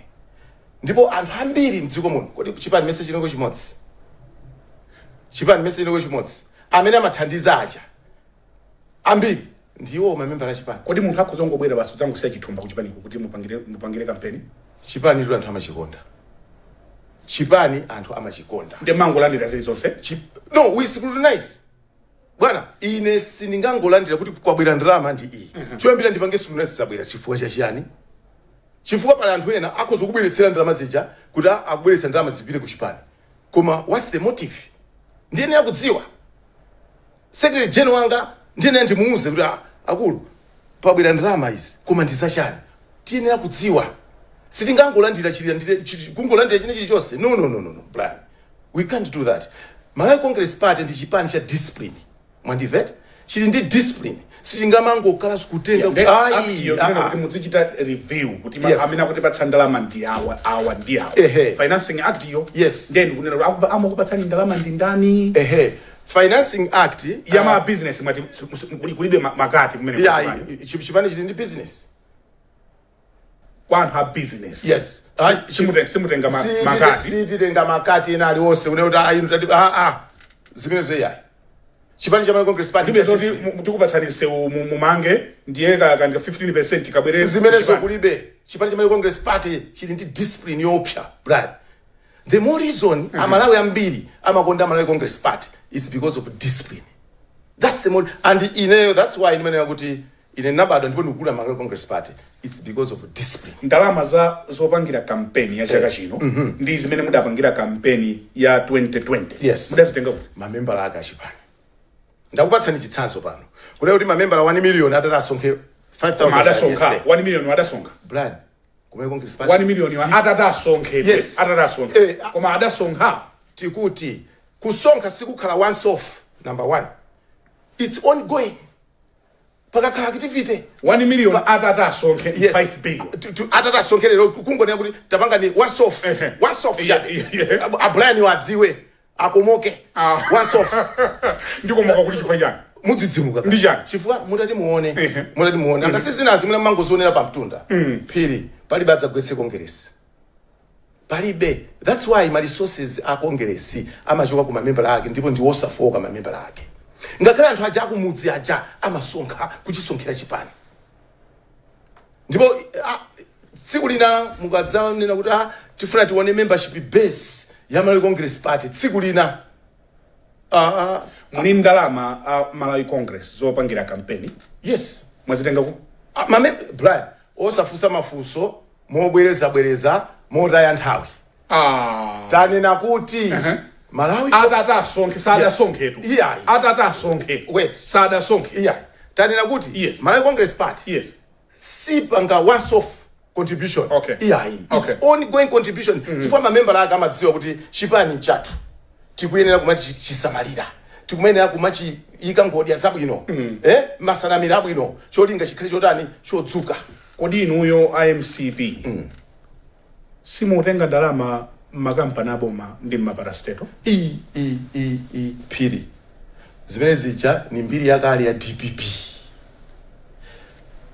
ndipo anthu ambiri mdziko muno. Kodi chipani mese chinoko chimodzi, chipani mese chinoko chimodzi, amene amathandiza aja ambiri ndiwo mamembala a chipani. Kodi munthu akhoza kungobwera basi kudzangusiya chithumba kuchipaniko kuti mupangire kampeni? Chipani tu anthu amachikonda, chipani anthu amachikonda. Ndi mangolandira zilizonse? No, we scrutinize, bwana. Ine sindingangolandira kuti kwabwera ndalama ndi iyi. Choyambira ndipange scrutinize, zabwera chifukwa chachiyani? Chifukwa pali anthu ena akhoza kubweretsera ndalama zija kuti akubweretsa ndalama zipite ku chipani, koma what's the motive? Ndiyenera kudziwa. Secretary general wanga ndiyenera ndimuuze kuti, "Ah, akulu, pabwera ndalama izi, koma ndi zachani?" Tiyenera kudziwa. Sitingangolandira kungolandira chine chilichonse. No, no, no, no, no, Brian, we can't do that. Malawi Congress Party ndi chipani cha discipline, mwandimvet? Chili ndi discipline. Sitingamangokhala kutenga. Nde Ayi, act yo kunena ah, ah. kuti muzichita review kuti amene akutipatsa ndalama ndi awa, awa ndi awa. Financing Act yo. Then kunena kuti amakupatsani ndalama ndi ndani? Ehe, Financing Act. Ya ma business mwati kulibe makati kumene Ya. kuchipani. Chipani chili ndi business. Kwa anthu a business. Yes. Simutenga makati. Sititenga makati ena aliwonse une kuti ayi tati, ah, ah, zimenezo iyayi. Chipani cha Malawi Congress Party Kulibe cha zoti discipline. tikupatsani msewu mumange, ndiye kandi 15% kabwere. Zimenezo kuchipani. kulibe. Chipani cha Malawi Congress Party chili ndi discipline yoopsa, Brian. The more reason Amalawi ambiri amakonda Malawi Congress Party is because of discipline. That's the more, and ineyo, that's why ndimanena kuti ine ndinabadwa ndipo ndikukula Malawi Congress Party. It's because of discipline. Ndalama za zopangira kampeni ya chaka chino ndi zimene mudapangira kampeni ya 2020, mudazitenga kuti? Mamembala ake achipani. Ndakupatsani chitsanzo pano kunena kuti mamembala 1 million atati asonkhe 5000 Koma adasonkha? Yes. 1 million adasonkha? Brian, kumene Congress Party 1 million atati asonkhe, atati asonkhe, koma adasonkha? Tikuti kusonkha sikukhala once off. Number one, it's ongoing. Pakakhala activity. 1 million atati asonkhe, 5 billion. Atati asonkhe kungonena kuti tapanga ni once off, once off, a Brian wadziwe akomoke. Once off. Ndikomoka kuti chifukwa chani? Mudzidzimuka. Ndi chani? Chifukwa mutati muone, mutati muone, anga sizinazi muna mangozionera pamtunda phiri, palibe adzagwetse Kongeresi, palibe. That's why ma resources a Kongeresi amachoka ku mamembala ake, ndipo ndi osafoka mamembala ake. Ngakhale anthu aja akumudzi aja amasonkha kuchisonkhera chipani. Ndipo tsiku lina mukadzanena kuti, ah, tifuna tione membership base ya Malawi Congress Party, tsiku lina, ah, ah. Muli ndalama a Malawi Congress zopangira kampeni? Yes. Mwazitenga ku? Ah, mame Brian, osafunsa mafunso mobwerezabwereza motaya nthawi. Tanena kuti Malawi Atati asonkhe, sadasonkhetu. Iyayi. Atati asonkhe. Wait. Sadasonkhe. Iya, tanena kuti Malawi Congress Party sipanga once off contribution. Iyayi, it's ongoing contribution, chifukwa mamembala ake amadziwa kuti chipani chathu tikuyenera kumachisamalira, tikuyenera kumachiyika ngodya zabwino, masanamira abwino, cholinga chikhale chotani? Chodzuka. Kodi inuyo a MCP simutenga ndalama mmakampani aboma ndi mmaparastatal? I i i i phiri, zimene zija ni mbiri yakale ya DPP.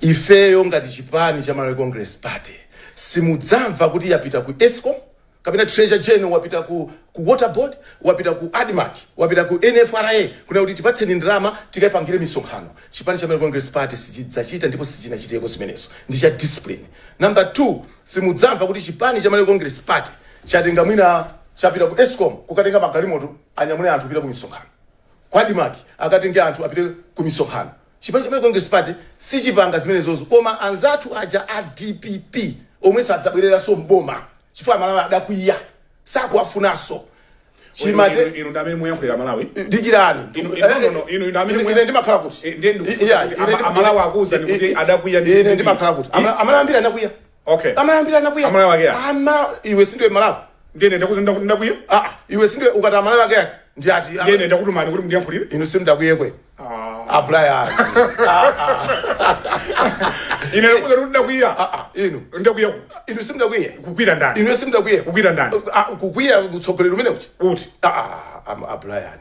Ifeyo ngati chipani cha Malawi Congress Party, simudzamva kuti yapita ku ESCOM kapena Treasurer General wapita ku Water Board, wapita ku ADMARC, wapita ku NFRA kuna kuti tipatseni ndalama tikayipangire misonkhano. Chipani cha Malawi Congress Party sichidzachita ndipo sichinachiteko zimenezo, ndi cha discipline. Number two, simudzamva kuti chipani cha Malawi Congress Party chatenga mwina chapita ku ESCOM kukatenga magalimoto anyamule anthu kupita ku misonkhano, kwa ADMARC akatenge anthu apite ku misonkhano. Chipani cha Malawi Congress Party sichipanga zimenezozo, koma anzathu aja a DPP omwe sadzabwereranso mboma chifukwa Malawi adakwiya, sakuwafunanso, chimate Inu ndi amene muyankhulira Malawi. Dikirani. No, no, no, inu amene Ine ndimakhala kuti Ndiye ndikufunsa Yeah, kuti Amalawi akuwuzani kuti adakwiya ndi ine DPP. ndimakhala kuti Amalawi ambiri anakwiya. Amalawi ambiri anakwiya. Amalawi ake ati? Iwe sindiwe Malawi. Ndiye ndakuza ndakwiya. Ah, iwe sindiwe. Ukati Amalawi ake ndi ati? Ndiye ndakutumani kuti mundiyankhulire. Inu simdakwiyekwe, a Brian. Ine ndakuza kuti ndakwiya. Ah, inu Ndakwiya kuti? Inu simdakwiye. Kukwira ndani? Inu simdakwiye. Kukwira ndani? Ah, kukwira kutsogoleri umene uchi. Kuti? Ah, ah, a Brian,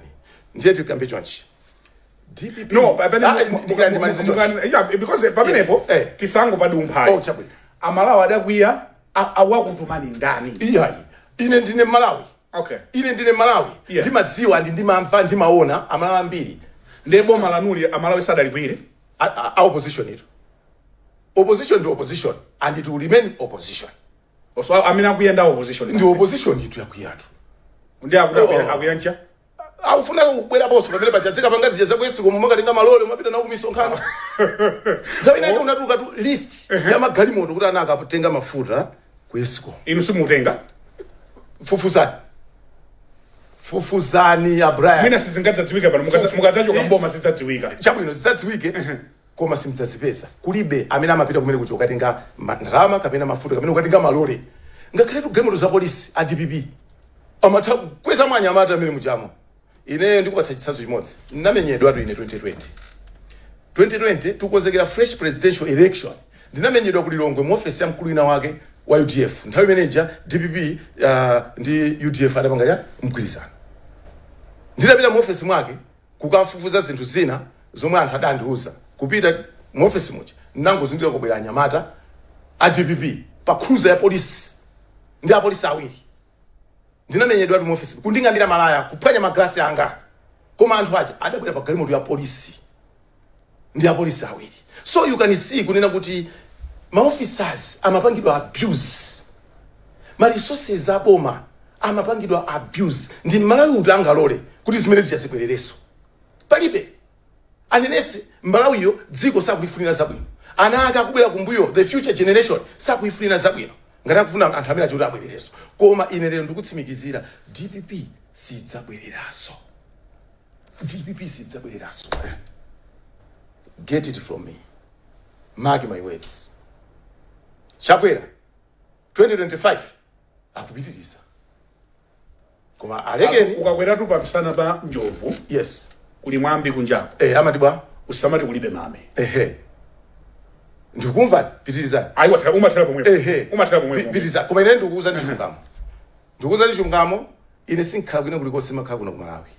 ndiye tikambe chonchi, DPP No, pamene Ah, ndikira ndimalize chonchi. Yeah, because pamenepo Yes. tisango padumphayi. Oh, chabwino. Amalawi adakwiya, awakutumani ndani? Iyayi, ine ndine Malawi. Ine ndine Malawi. Ndimadziwa ndi ndimamva, ndimaona Amalawi ambiri. Ndiye boma lanuli Amalawi sadalikwire? A opposition ito, opposition ndi opposition and it will remain opposition. So amene akwiya ndi opposition? Ndi opposition itu yakwiyatu. Ndi akuti Oh. akuyancha. Akufuna kubweraponso pamene pachadzika panga zija zaku ESCOM, mumakatenga malole, mumapita nawo kumisonkhano. Nthawi inake unatuluka tu list ya magalimoto kuti ana akatenga mafuta ku ESCOM. Inu simutenga? Fufuzani, fufuzani ya Brian. Mwina sizingadzadziwika pano, mukadzachoka mboma zidzadziwika. Chabwino, zidzadziwike, koma simdzazipeza. Kulibe amene amapita kumene kuti ukatenga ndalama kapena mafuta kapena ukatenga malole. Ngakhale tu galimoto za polisi, a DPP amatha kukweza mwanyamata amene muchamo. Ineyo ndikupatsa chitsanzo chimodzi. Ndinamenyedwatu ine 2020. 2020 tikukonzekera fresh presidential election, ndinamenyedwa ku Lilongwe mu ofesi ya mkulu wina wake wa UDF. Nthawi imeneja DPP ndi UDF adapanga ya mgwirizano. Nditapita mu ofesi mwake kukafufuza zinthu zina zomwe anthu adandiuza, kupita mu ofesi muja ndinangozindikira kubwera anyamata a DPP pa cruiser ya polisi ndi apolisi awiri. Ndinamenyedwatu mu ofesi, kunding'ambira malaya, kuphwanya maglasi anga, koma anthu aja adabwera pa galimoto ya polisi ndi apolisi awiri. So you can see kunena kuti ma officers amapangidwa abuse, ma resources aboma amapangidwa abuse. Ndi Malawi kuti angalole kuti zimene zija zibwererenso? Palibe anenesi. Malawiyo dziko sakuifunira zabwino, ana ake akubwera kumbuyo, the future generation, sakuifunira zabwino ngati akufuna anthu amene achoti abwererenso. Koma ine lero ndikutsimikizira, DPP sidzabwereranso, DPP sidzabwereranso. Get it from me, mark my words. Chakwera 2025 akupitiriza, koma alekeni. Ukakweratu pamsana pa njovu, kuli mwambi kunjako. Amati bwa? Usamati kulibe mame. Ehe, ndikumva, pitirizani. Ayi, wathera, umathera pomwepo. Umathera pomwepo. Pitiriza, koma ine ndikukuuza ndi chilungamo, ndikuuza ndi chilungamo. Ine sinkhala kwina kulikonse, makhala kuno ku Malawi.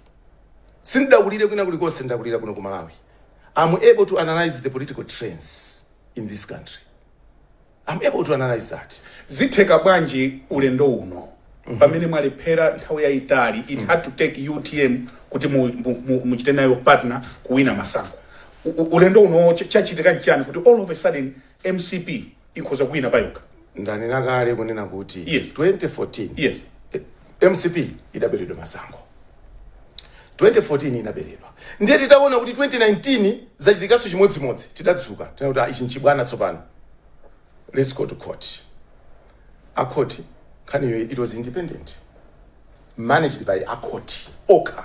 Sindakulire kwina kulikonse, ndakulira kuno ku Malawi. I'm able to analyze the political trends in this country. I'm able to analyze that. Zitheka bwanji ulendo uno pamene mwalephera nthawi yayitali? It had to take UTM kuti muchite nayo partner kuwina masankho. Ulendo uno chachitika nchani kuti all of a sudden MCP ikhoza kuwina payokha? Ndanena kale kunena kuti 2014 MCP idaberedwa masankho. 2014 inaberedwa. Ndiye titaona kuti 2019 zachitikanso chimodzimodzi, tidadzuka, tinati, "Ah, ichi nchibwana tsopano, let's go to court." A court, nkhaniyo it was independent, managed by a court okha,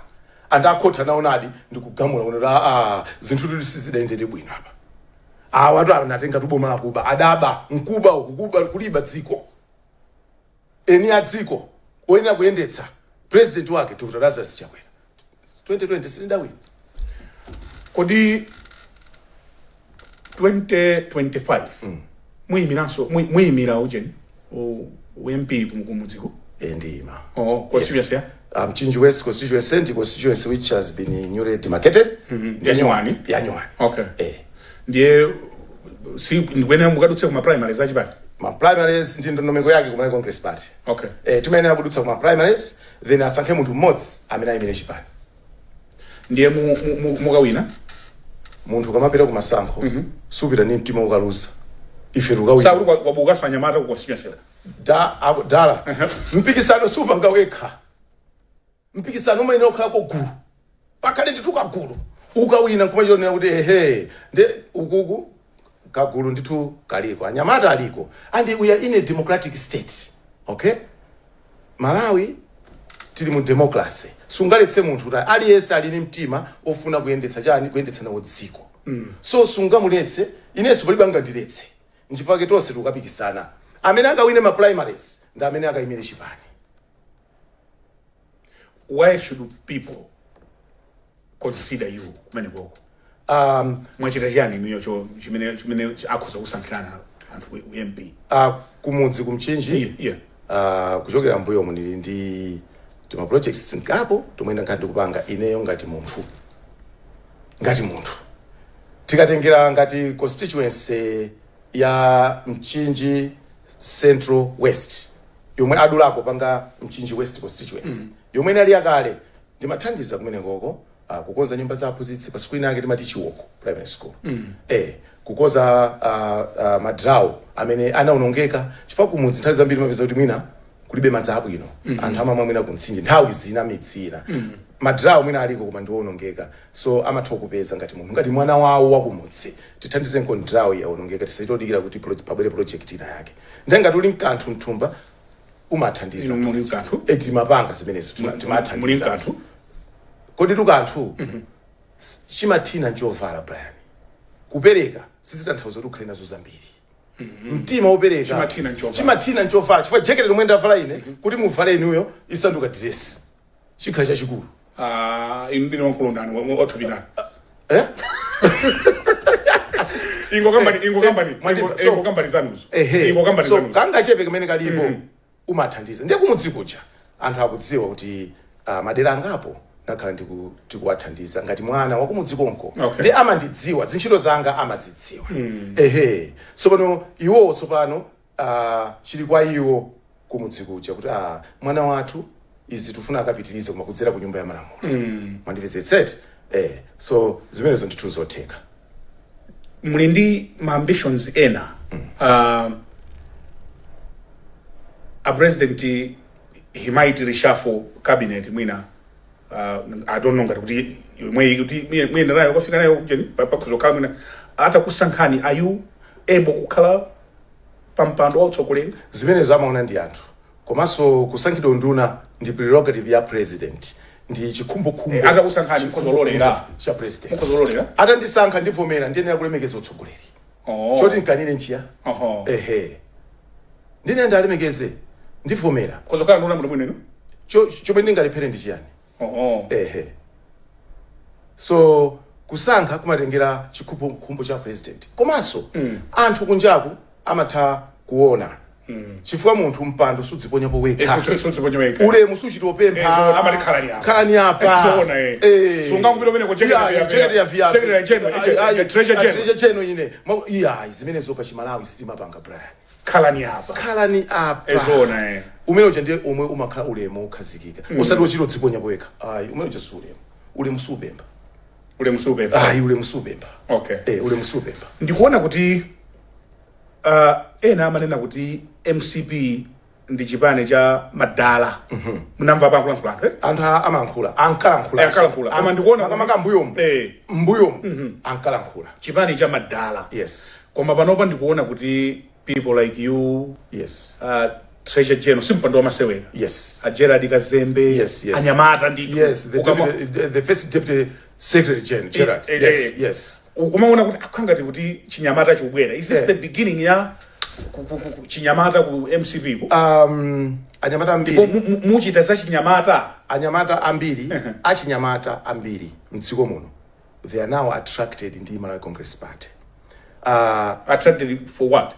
and a court anaonadi ndikugamula kuti ah, zinthu tuti sizidayendere bwino apa. Awa tu anatenga tuboma lakuba, adaba nkuba uku, kuba kuliba dziko. Eni a dziko oyenera kuyendetsa, president wake Dr Lazarus Chakwera. 2020 sitidawina. Kodi 2025 Muyimiranso, muyimira ujeni u MP kumudziko? Eh, ndiyima. Oh, constituency? Yes. Mchinji West constituency ndi constituency which has been newly demarcated. Yanyuwani? Yanyuwani. Okay. Eh. Ndiye si ndikuyenera mukadutse kuma primaries achipani? Ma primaries ndi ndondomeko yake ku Malawi Congress Party. Eh, timayenera kudutsa kuma primaries, then asankhe munthu mmodzi amene ayimire chipani. Ndiye mukawina? Munthu ukamapita kumasankho supita ndi mtima ukaluza. Ife tukawina. Sakuti kwabukanso anyamata ku constituency? Dala mpikisano supanga wekha. Mpikisano umayenera kukhalako gulu, pakhale ndithu kagulu. Ukawina nkumachionera kuti ehe, nde ukuku kagulu ndithu kaliko, anyamata aliko, and we are in a democratic state, okay? Malawi tili mu democracy. Sungaletse munthu kuti aliyense ali ndi mtima ofuna kuyendetsa chani, kuyendetsa nawo dziko. So sungamuletse. Inenso palibe angandiletse. Nchifukwa tonse tikukapikisana. Amene akawine ma primaries ndi amene akayimire chipani. Why should people consider you kumene koko? Mwachita chani inuyo cho chimene akhoza kusankhirana anthu ku MP? Kumudzi kumchinji, kuchokera mbuyomu ndili ndi tima projects ngapo tomwe ndakhala ndikupanga ineyo ngati munthu. Tikatengera ngati constituency ya Mchinji Central West, yomwe adulako panga Mchinji West constituency, yomwe inali yakale, ndimathandiza kumenekoko kukonza nyumba za aphunzitsi pa sukulu yake timati Chiwoko Primary School, kukonza madrawo amene anaonongeka, chifukwa kumudzi nthawi zambiri mapeza kuti mwina kulibe madzi abwino. Anthu amamwa mwina kumtsinje nthawi zina, midzi ina. Madrawo mwina aliko koma ndiwonongeka, so amatha kupeza ngati munthu, ngati mwana wawo wakumudzi, tithandizenko drawo yaonongeka, tisachitodikira kuti pabwere project ina yake. Ndiye ngati uli mkanthu mthumba umathandiza. Inu muli mkanthu? Eh, timapanga zimenezo, Muli timathandiza. mkanthu? Kodi tukanthu chimathina nchovala, Brian. Kupereka sizitanthauza kuti ukhale nazo zambiri. Mtima wopereka. Chimathina nchovala. Chimathina nchovala, chifukwa jekete lomwe ndavala ine, kuti muvale inuyo isanduka diresi, chikhala chachikulu. Ah, inu ndine wankulondani wathupinani. Eh? Ingo kambani, ingo kambani. Mwandimva? Ingo kambani zanuzo. Ehe. Ingo kambani So zanuzo. kangachepe kamene kalipo umathandiza. Ndiye kumudzi kuja anthu akudziwa kuti madera angapo ndakhala ndikuwathandiza ngati mwana wakumudzi konko. Ndi amandidziwa, zintchito zanga amazidziwa. Ehe, tsopano iwowo tsopano chili kwa iwo kumudzi kuja kuti mwana wathu izi tifuna akapitirize, koma kudzera ku Nyumba ya Malamulo. Mwandimvetsetsa? Eh, so zimenezo ndithu zotheka. Muli ndi ma ambitions ena? A president, he might reshuffle cabinet mwina. I don't know ngati kuti mwe kuti muyenda nayo kufika nayo kujeni pakuzokhala mwina atakusankhani. Are you able kukhala pa mpando wa utsogoleri? Zimenezo amaona ndi anthu. Komanso kusankhidwa nduna ndi prerogative ya president, ndi chikhumbokhumbo. Eh, atakusankhani mukuzololera? Cha president. Mukuzololera? Atandisankha ndivomera. Ndiyenera kulemekeza utsogoleri. Choti nkanire nchiya? Ehe, ndine ndalemekeze, ndivomera. Kuzokhala nduna muno mwino ino? Chomwe ndingalephere ndi chiyani? Ehe, so kusankha kumatengera chikhumbokhumbo cha president, komanso anthu kunjaku amatha kuona, chifukwa munthu mpando sudziponyapo wekha. Sudziponya wekha. Ulemu suchitopempha. Eh, so amati khalani apa. Khalani apa. Eh, zoona, eh. Sungangupita umene ku jacket Jacket ya VIP. Secretary General, Treasurer General. Treasurer General ine. Iya, zimenezo pa Chimalawi sitimapanga, Brian. Khalani apa. Khalani apa. Eh, zoona, eh. Umene uja ndiye omwe umakhala ulemu wokhazikika, usati uchita udziponyapo wekha. Ayi, umene uja si ulemu. Ulemu supempha. Ulemu supempha. Ayi, ulemu supempha. Eh, ulemu supempha. Ndikuona kuti ena amanena kuti MCP ndi chipani cha madala. Munamva pakulankhula anthu, eh? Anthu amalankhula, ankalankhula. Eh, ankalankhula. Koma ndikuona makamaka mbuyomu. Mbuyomu ankalankhula. Chipani cha madala. Yes. Koma panopa ndikuona kuti people like you, Treasurer General simpando wamasewera, a Gerard Kazembe, anyamata ndithu. Yes, the deputy, the first deputy secretary general, Gerard. Yes. Ukumaona kuti akhangati kuti chinyamata chikubwera. Is this the beginning ya chinyamata ku MCP ko? Anyamata ambiri Muchita za chinyamata? Anyamata ambiri, achinyamata ambiri mdziko muno, they are now attracted ndi Malawi Congress Party. Attracted for what?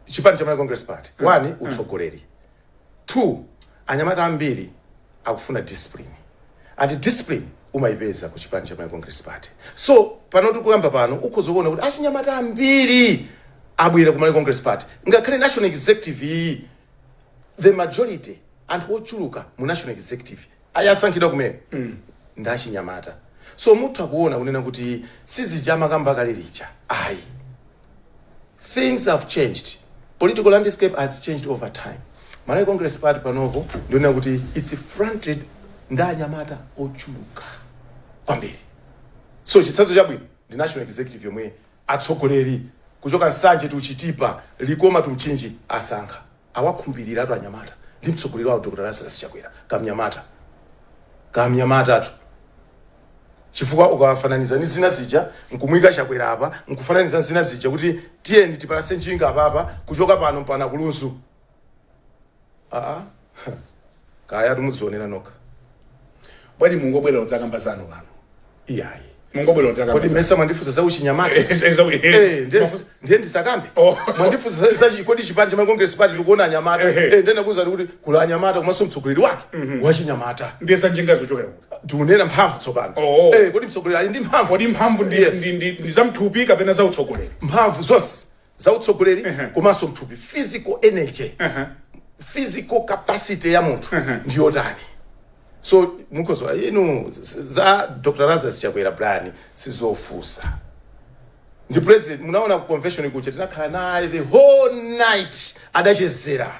Chipani cha Malawi Congress Party, one, utsogoleri; two, anyamata ambiri akufuna discipline, and discipline umayipeza ku chipani cha Malawi Congress Party. So pano tikuyamba pano, ukhoza kuona kuti achinyamata ambiri abwera ku Malawi Congress Party. Ngakhale national executive iyi, the majority, anthu ochuluka mu national executive ayasankhidwa kumene ndi achinyamata. So mutha kuona kunena kuti sizija amakamba kale lija ayi. Things have changed, political landscape has changed over time. Malawi Congress Party panopo ndionena kuti it's fronted ndi anyamata ochuluka kwambiri. So chitsanzo chabwino ndi national executive yomwe atsogoleri kuchoka Nsanje to Chitipa, Likoma to Mchinji asankha, awakhulupiriratu anyamata ndi mtsogoleri wawo Dr Lazarus Chakwera, kamnyamata, kamnyamatatu, chifukwa ukafananiza ndi zina zija, nkumuyika Chakwera apa, nkufananiza zina zija kuti tiyeni tipalase njinga apapa kuchoka pano mpana kulunzu, aa, kaya timuzionera nokha. Bwanji mungobwera udzakamba zanu pano? Iyayi. Mungobwera udzakamba. Kodi mesa mwandifunsa za uchinyamata? Eh, ndiye ndisakambe? Oh. Mwandifunsa kodi chipani cha Congress Party tikuona anyamata. Eh, ndiye ndakuwuza kuti kula anyamata komanso mtsogoleri wake wachinyamata. Ndiye za njinga zochokera kuti? Tikunena mphamvu tsopano. Oh. Eh, kodi mtsogoleri ali ndi mphamvu? Kodi mphamvu ndi Yes. ndi za mthupi kapena za utsogoleri? Mphamvu zonse, za utsogoleri komanso mthupi, physical energy, physical capacity ya munthu ndiyotani. So mukhoza inu za Dr Lazarus Chakwera, Brian, sizofusa, ndi president. Munaona ku convention kuja tinakhala naye the whole night, adachezera,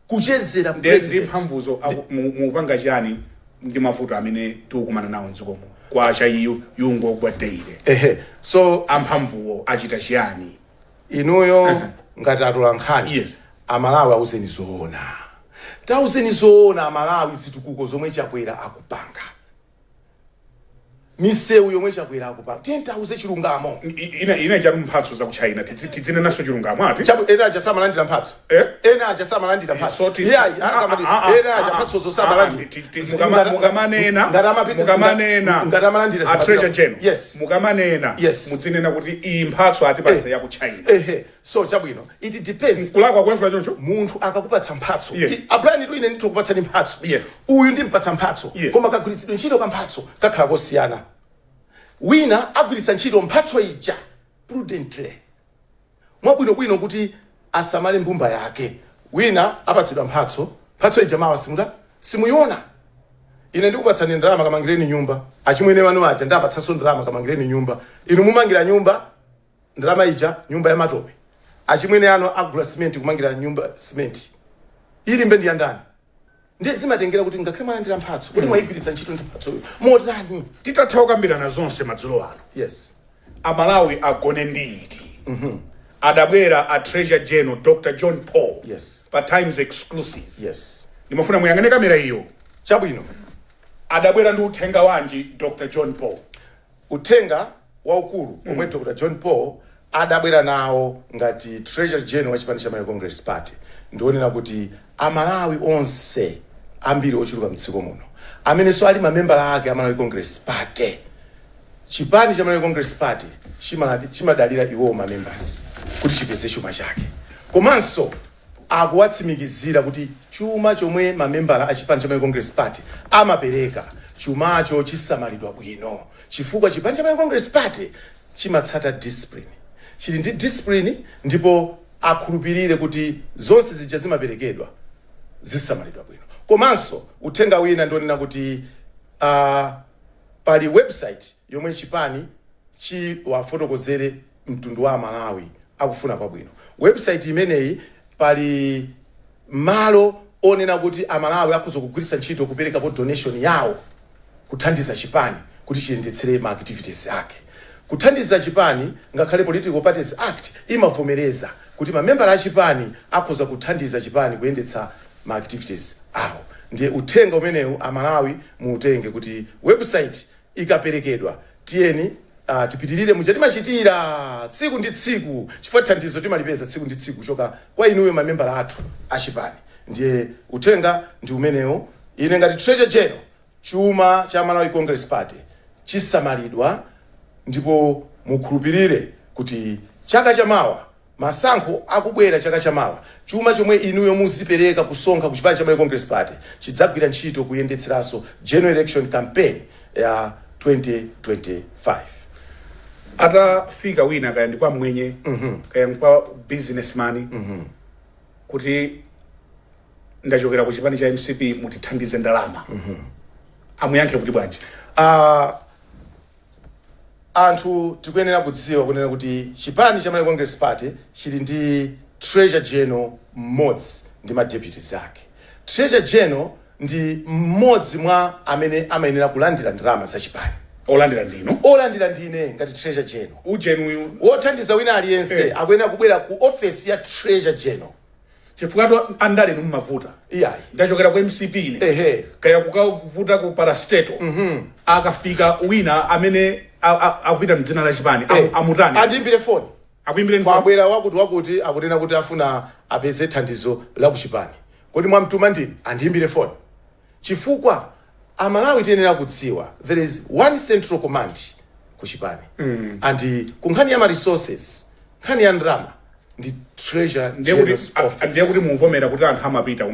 kuchezera Ndiye ndi president. mphamvuzo mupanga chani ndi mavuto amene tikukumana nawo mdzikomo kwa cha yungo kwa daily? Ehe, so amphamvuwo achita chiyani? Inuyo ngati atola nkhani, Amalawi auzeni zoona, tauzeni zoona Amalawi zitukuko zomwe Chakwera akupanga, misewu yomwe Chakwera akupanga. Tiye tauze chilungamo. Ina chatu mphatso za ku China, tidzinenanso chilungamo ati. Chabu, ena aja samalandira mphatso. Eh? Ena aja samalandira mphatso. So Yeah, akamati ena aja mphatsozo samalandira. Mukamanena, Ngati mukamanena, ngati amalandira a Treasurer General, Yes. mukamanena, mudzinena kuti iyi mphatso atipatsa ya ku China. Ehe, so chabwino, it depends. Kulakwa kuyankhula choncho? Munthu akakupatsa mphatso, A Brian tu, ine ndithu kupatsani mphatso, uyu ndimpatsa mphatso, koma kagwiritsidwe ntchito ka mphatso kakhala kosiyana. Wina agwiritsa ntchito mphatso ija prudently, mwabwinobwino, kuti asamale mbumba yake. Wina apatsidwa mphatso, mphatso ija mawa simuta simuyiona. Ine ndikupatsani ndalama, kamangireni nyumba. Achimwene wanu aja ndapatsanso ndalama, kamangireni nyumba. Inu mumangira nyumba ndalama ija, nyumba ya matope. Achimwene anu agula simenti kumangira nyumba, simenti ilimbe ndi yandani? Ndiye zimatengera kuti ngakhale mwalandira mphatso, kuti mwayigwiritsa ntchito ndi mphatsoyo motani. Titatha kukambirana zonse madzulo ano, Amalawi agone nditi adabwera a Treasurer General Dr John Paul pa Times Exclusive. Ndimafuna muyang'ane kamera iyo. Chabwino. Adabwera ndi uthenga wanji Dr John Paul? Uthenga waukulu omwe Dr John Paul adabwera nawo ngati Treasurer General wa chipani cha Malawi Congress Party ndionena kuti Amalawi onse ambiri ochuluka mdziko muno amenenso ali mamembala ake a Malawi Congress Party, chipani cha Malawi Congress Party chimadalira iwowo ma members kuti chipeze chuma chake. Komanso akuwatsimikizira kuti chuma chomwe mamembala a chipani cha Malawi Congress Party amapereka, chumacho chisamalidwa bwino, chifukwa chipani cha Malawi Congress Party chimatsata discipline, chili ndi discipline, ndipo akhulupirire kuti zonse zija zimaperekedwa zisamalidwa bwino. Komanso uthenga wina ndionena kuti pali website yomwe chipani chiwafotokozere mtundu wa Amalawi akufuna kwabwino. Website imeneyi pali malo onena kuti Amalawi akhoza kugwiritsa ntchito kuperekapo donation yawo kuthandiza chipani kuti chiyendetsere ma activities ake, kuthandiza chipani. Ngakhale Political Parties Act imavomereza kuti mamembala a chipani akhoza kuthandiza chipani kuyendetsa ma activities awo. Ndiye uthenga umenewu Amalawi muutenge kuti website ikaperekedwa, tiyeni tipitirire muja timachitira tsiku ndi tsiku, chifukwa thandizo timalipeza tsiku ndi tsiku kuchoka kwa inuyo mamembala athu achipani. Ndiye uthenga ndi umenewo. Ine ngati Treasurer General, chuma cha Malawi Congress Party chisamalidwa, ndipo mukhulupirire kuti chaka chamawa Masankho akubwera chaka chamawa, chuma chomwe inuyo muzipereka kusonkha ku chipani cha Malawi Congress Party chidzagwira ntchito kuyendetseranso general election campaign ya 2025. Atafika wina, kaya ndi kwa mwenye, kaya ndi kwa businessman, kuti ndachokera ku chipani cha MCP, mutithandize ndalama, amuyankhe kuti bwanji? Anthu tikuyenera kudziwa kunena kuti chipani cha Malawi Congress Party chili ndi Treasurer General mmodzi ndi ma deputies ake. Treasurer General ndi mmodzi mwa amene amayenera kulandira ndalama za chipani. Olandira ndinu? Olandira ndine ngati Treasurer General. Ujenuyu? Wothandiza wina aliyense akuyenera kubwera ku office ya Treasurer General. Chifukwa andale mmavuta. Iyayi. Ndachokera ku MCP ine, kaya kukavuta ku parastatal, akafika wina amene akupita mdzina la chipani, amutani? Andiyimbire foni. Akuimbireni foni. Kwabwera wakuti wakuti, akunena kuti afuna apeze thandizo la kuchipani, kodi mwamtuma ndini? Andiyimbire foni, chifukwa Amalawi tiyenera kudziwa there is one central command kuchipani, and ku nkhani ya ma resources, nkhani ya ndalama, ndi Treasurer Ndiye kuti General's office. Ndiye kuti muvomera kuti anthu amapita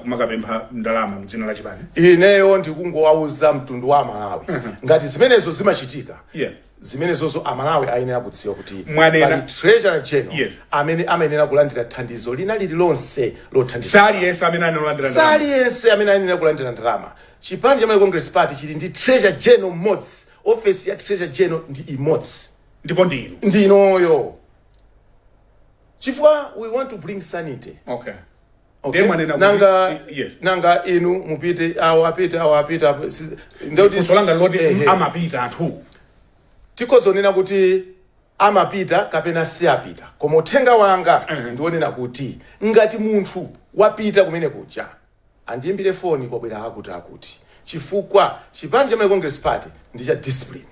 makapempha ndalama mdzina la chipani? Ineyo ndikungowauza mtundu wa Amalawi, ngati zimenezo zimachitika, zimenezozo Amalawi ayenera kudziwa kuti pali Treasurer General amene amayenera kulandira thandizo lina lililonse lothandiza. Saliyense amene analandira ndalama. Saliyense amene ayenera kulandira ndalama. Chipani cha Malawi Congress Party chili ndi Treasurer General mmodzi, office ya Treasurer General ndi imodzi. Ndipo ndinu. Ndinoyo, chifukwa we want to bring sanity. Okay? Ndiye mwanena kuti- Nanga nanga inu mupite, awo apite, awo apite, ndekuti- Funso langa loti amapita anthu? Tikozonena kuti amapita kapena si apita, koma uthenga wanga ndionena kuti ngati munthu wapita kumene kuja, andiyimbire foni, kwabwera akuti akuti, chifukwa chipani cha Malawi Congress Party ndi cha discipline.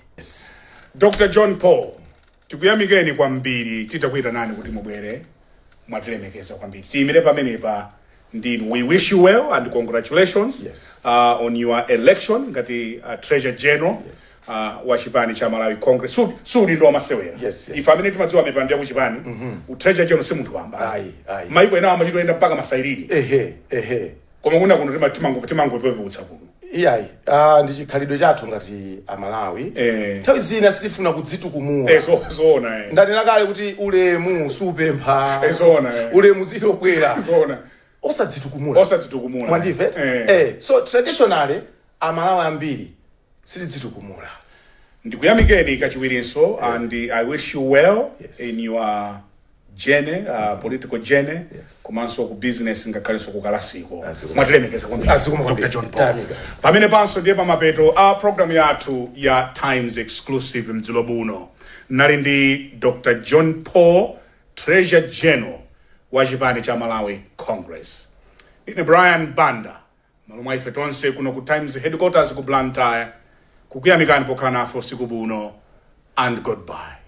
Dr John Paul, tikuyamikeni kwambiri. Titakuyitanani kuti mubwere, mwatilemekeza kwambiri. Tiyimire pamenepa ndinu. We wish you well and congratulations on your election ngati Treasurer General wa chipani cha Malawi Congress. Suli ndi wamasewera. Ife amene timadziwa mipando ya kuchipani, mm Treasurer General si munthu wamba. Ayi, ayi. Maiko ena amachitoyenda mpaka masairiri, ehe ehe koma kuna kuno timangopeputsa kuno. Iyayi, ndi chikhalidwe chathu ngati Amalawi. Nthawi zina sitifuna kudzitukumula. Eh, zoona. Ndanena kale kuti ulemu supempha. Eh, zoona. Ulemu zitobwera. Osadzitukumula. Osadzitukumula. Mwandimve? Eh. So traditionally Amalawi ambiri sitidzitukumula. Ndikuyamikeni kachiwirinso and I wish you well in your journey, political journey, komanso ku business, ngakhalenso ku kalasiko. Azikoma. Mwatilemekeza kwambiri, Azikoma Dr kwambiri. John Paul. Tayamika. Pamene panso ndiye pamapeto a program yathu ya Times Exclusive mdzulo buno. Nali ndi Dr John Paul, Treasurer General wa chipani cha Malawi Congress. Ine Brian Banda, malo mwa ife tonse kuno ku Times headquarters ku Blantyre, kukuyamikani pokhala nafe usiku buno, and goodbye.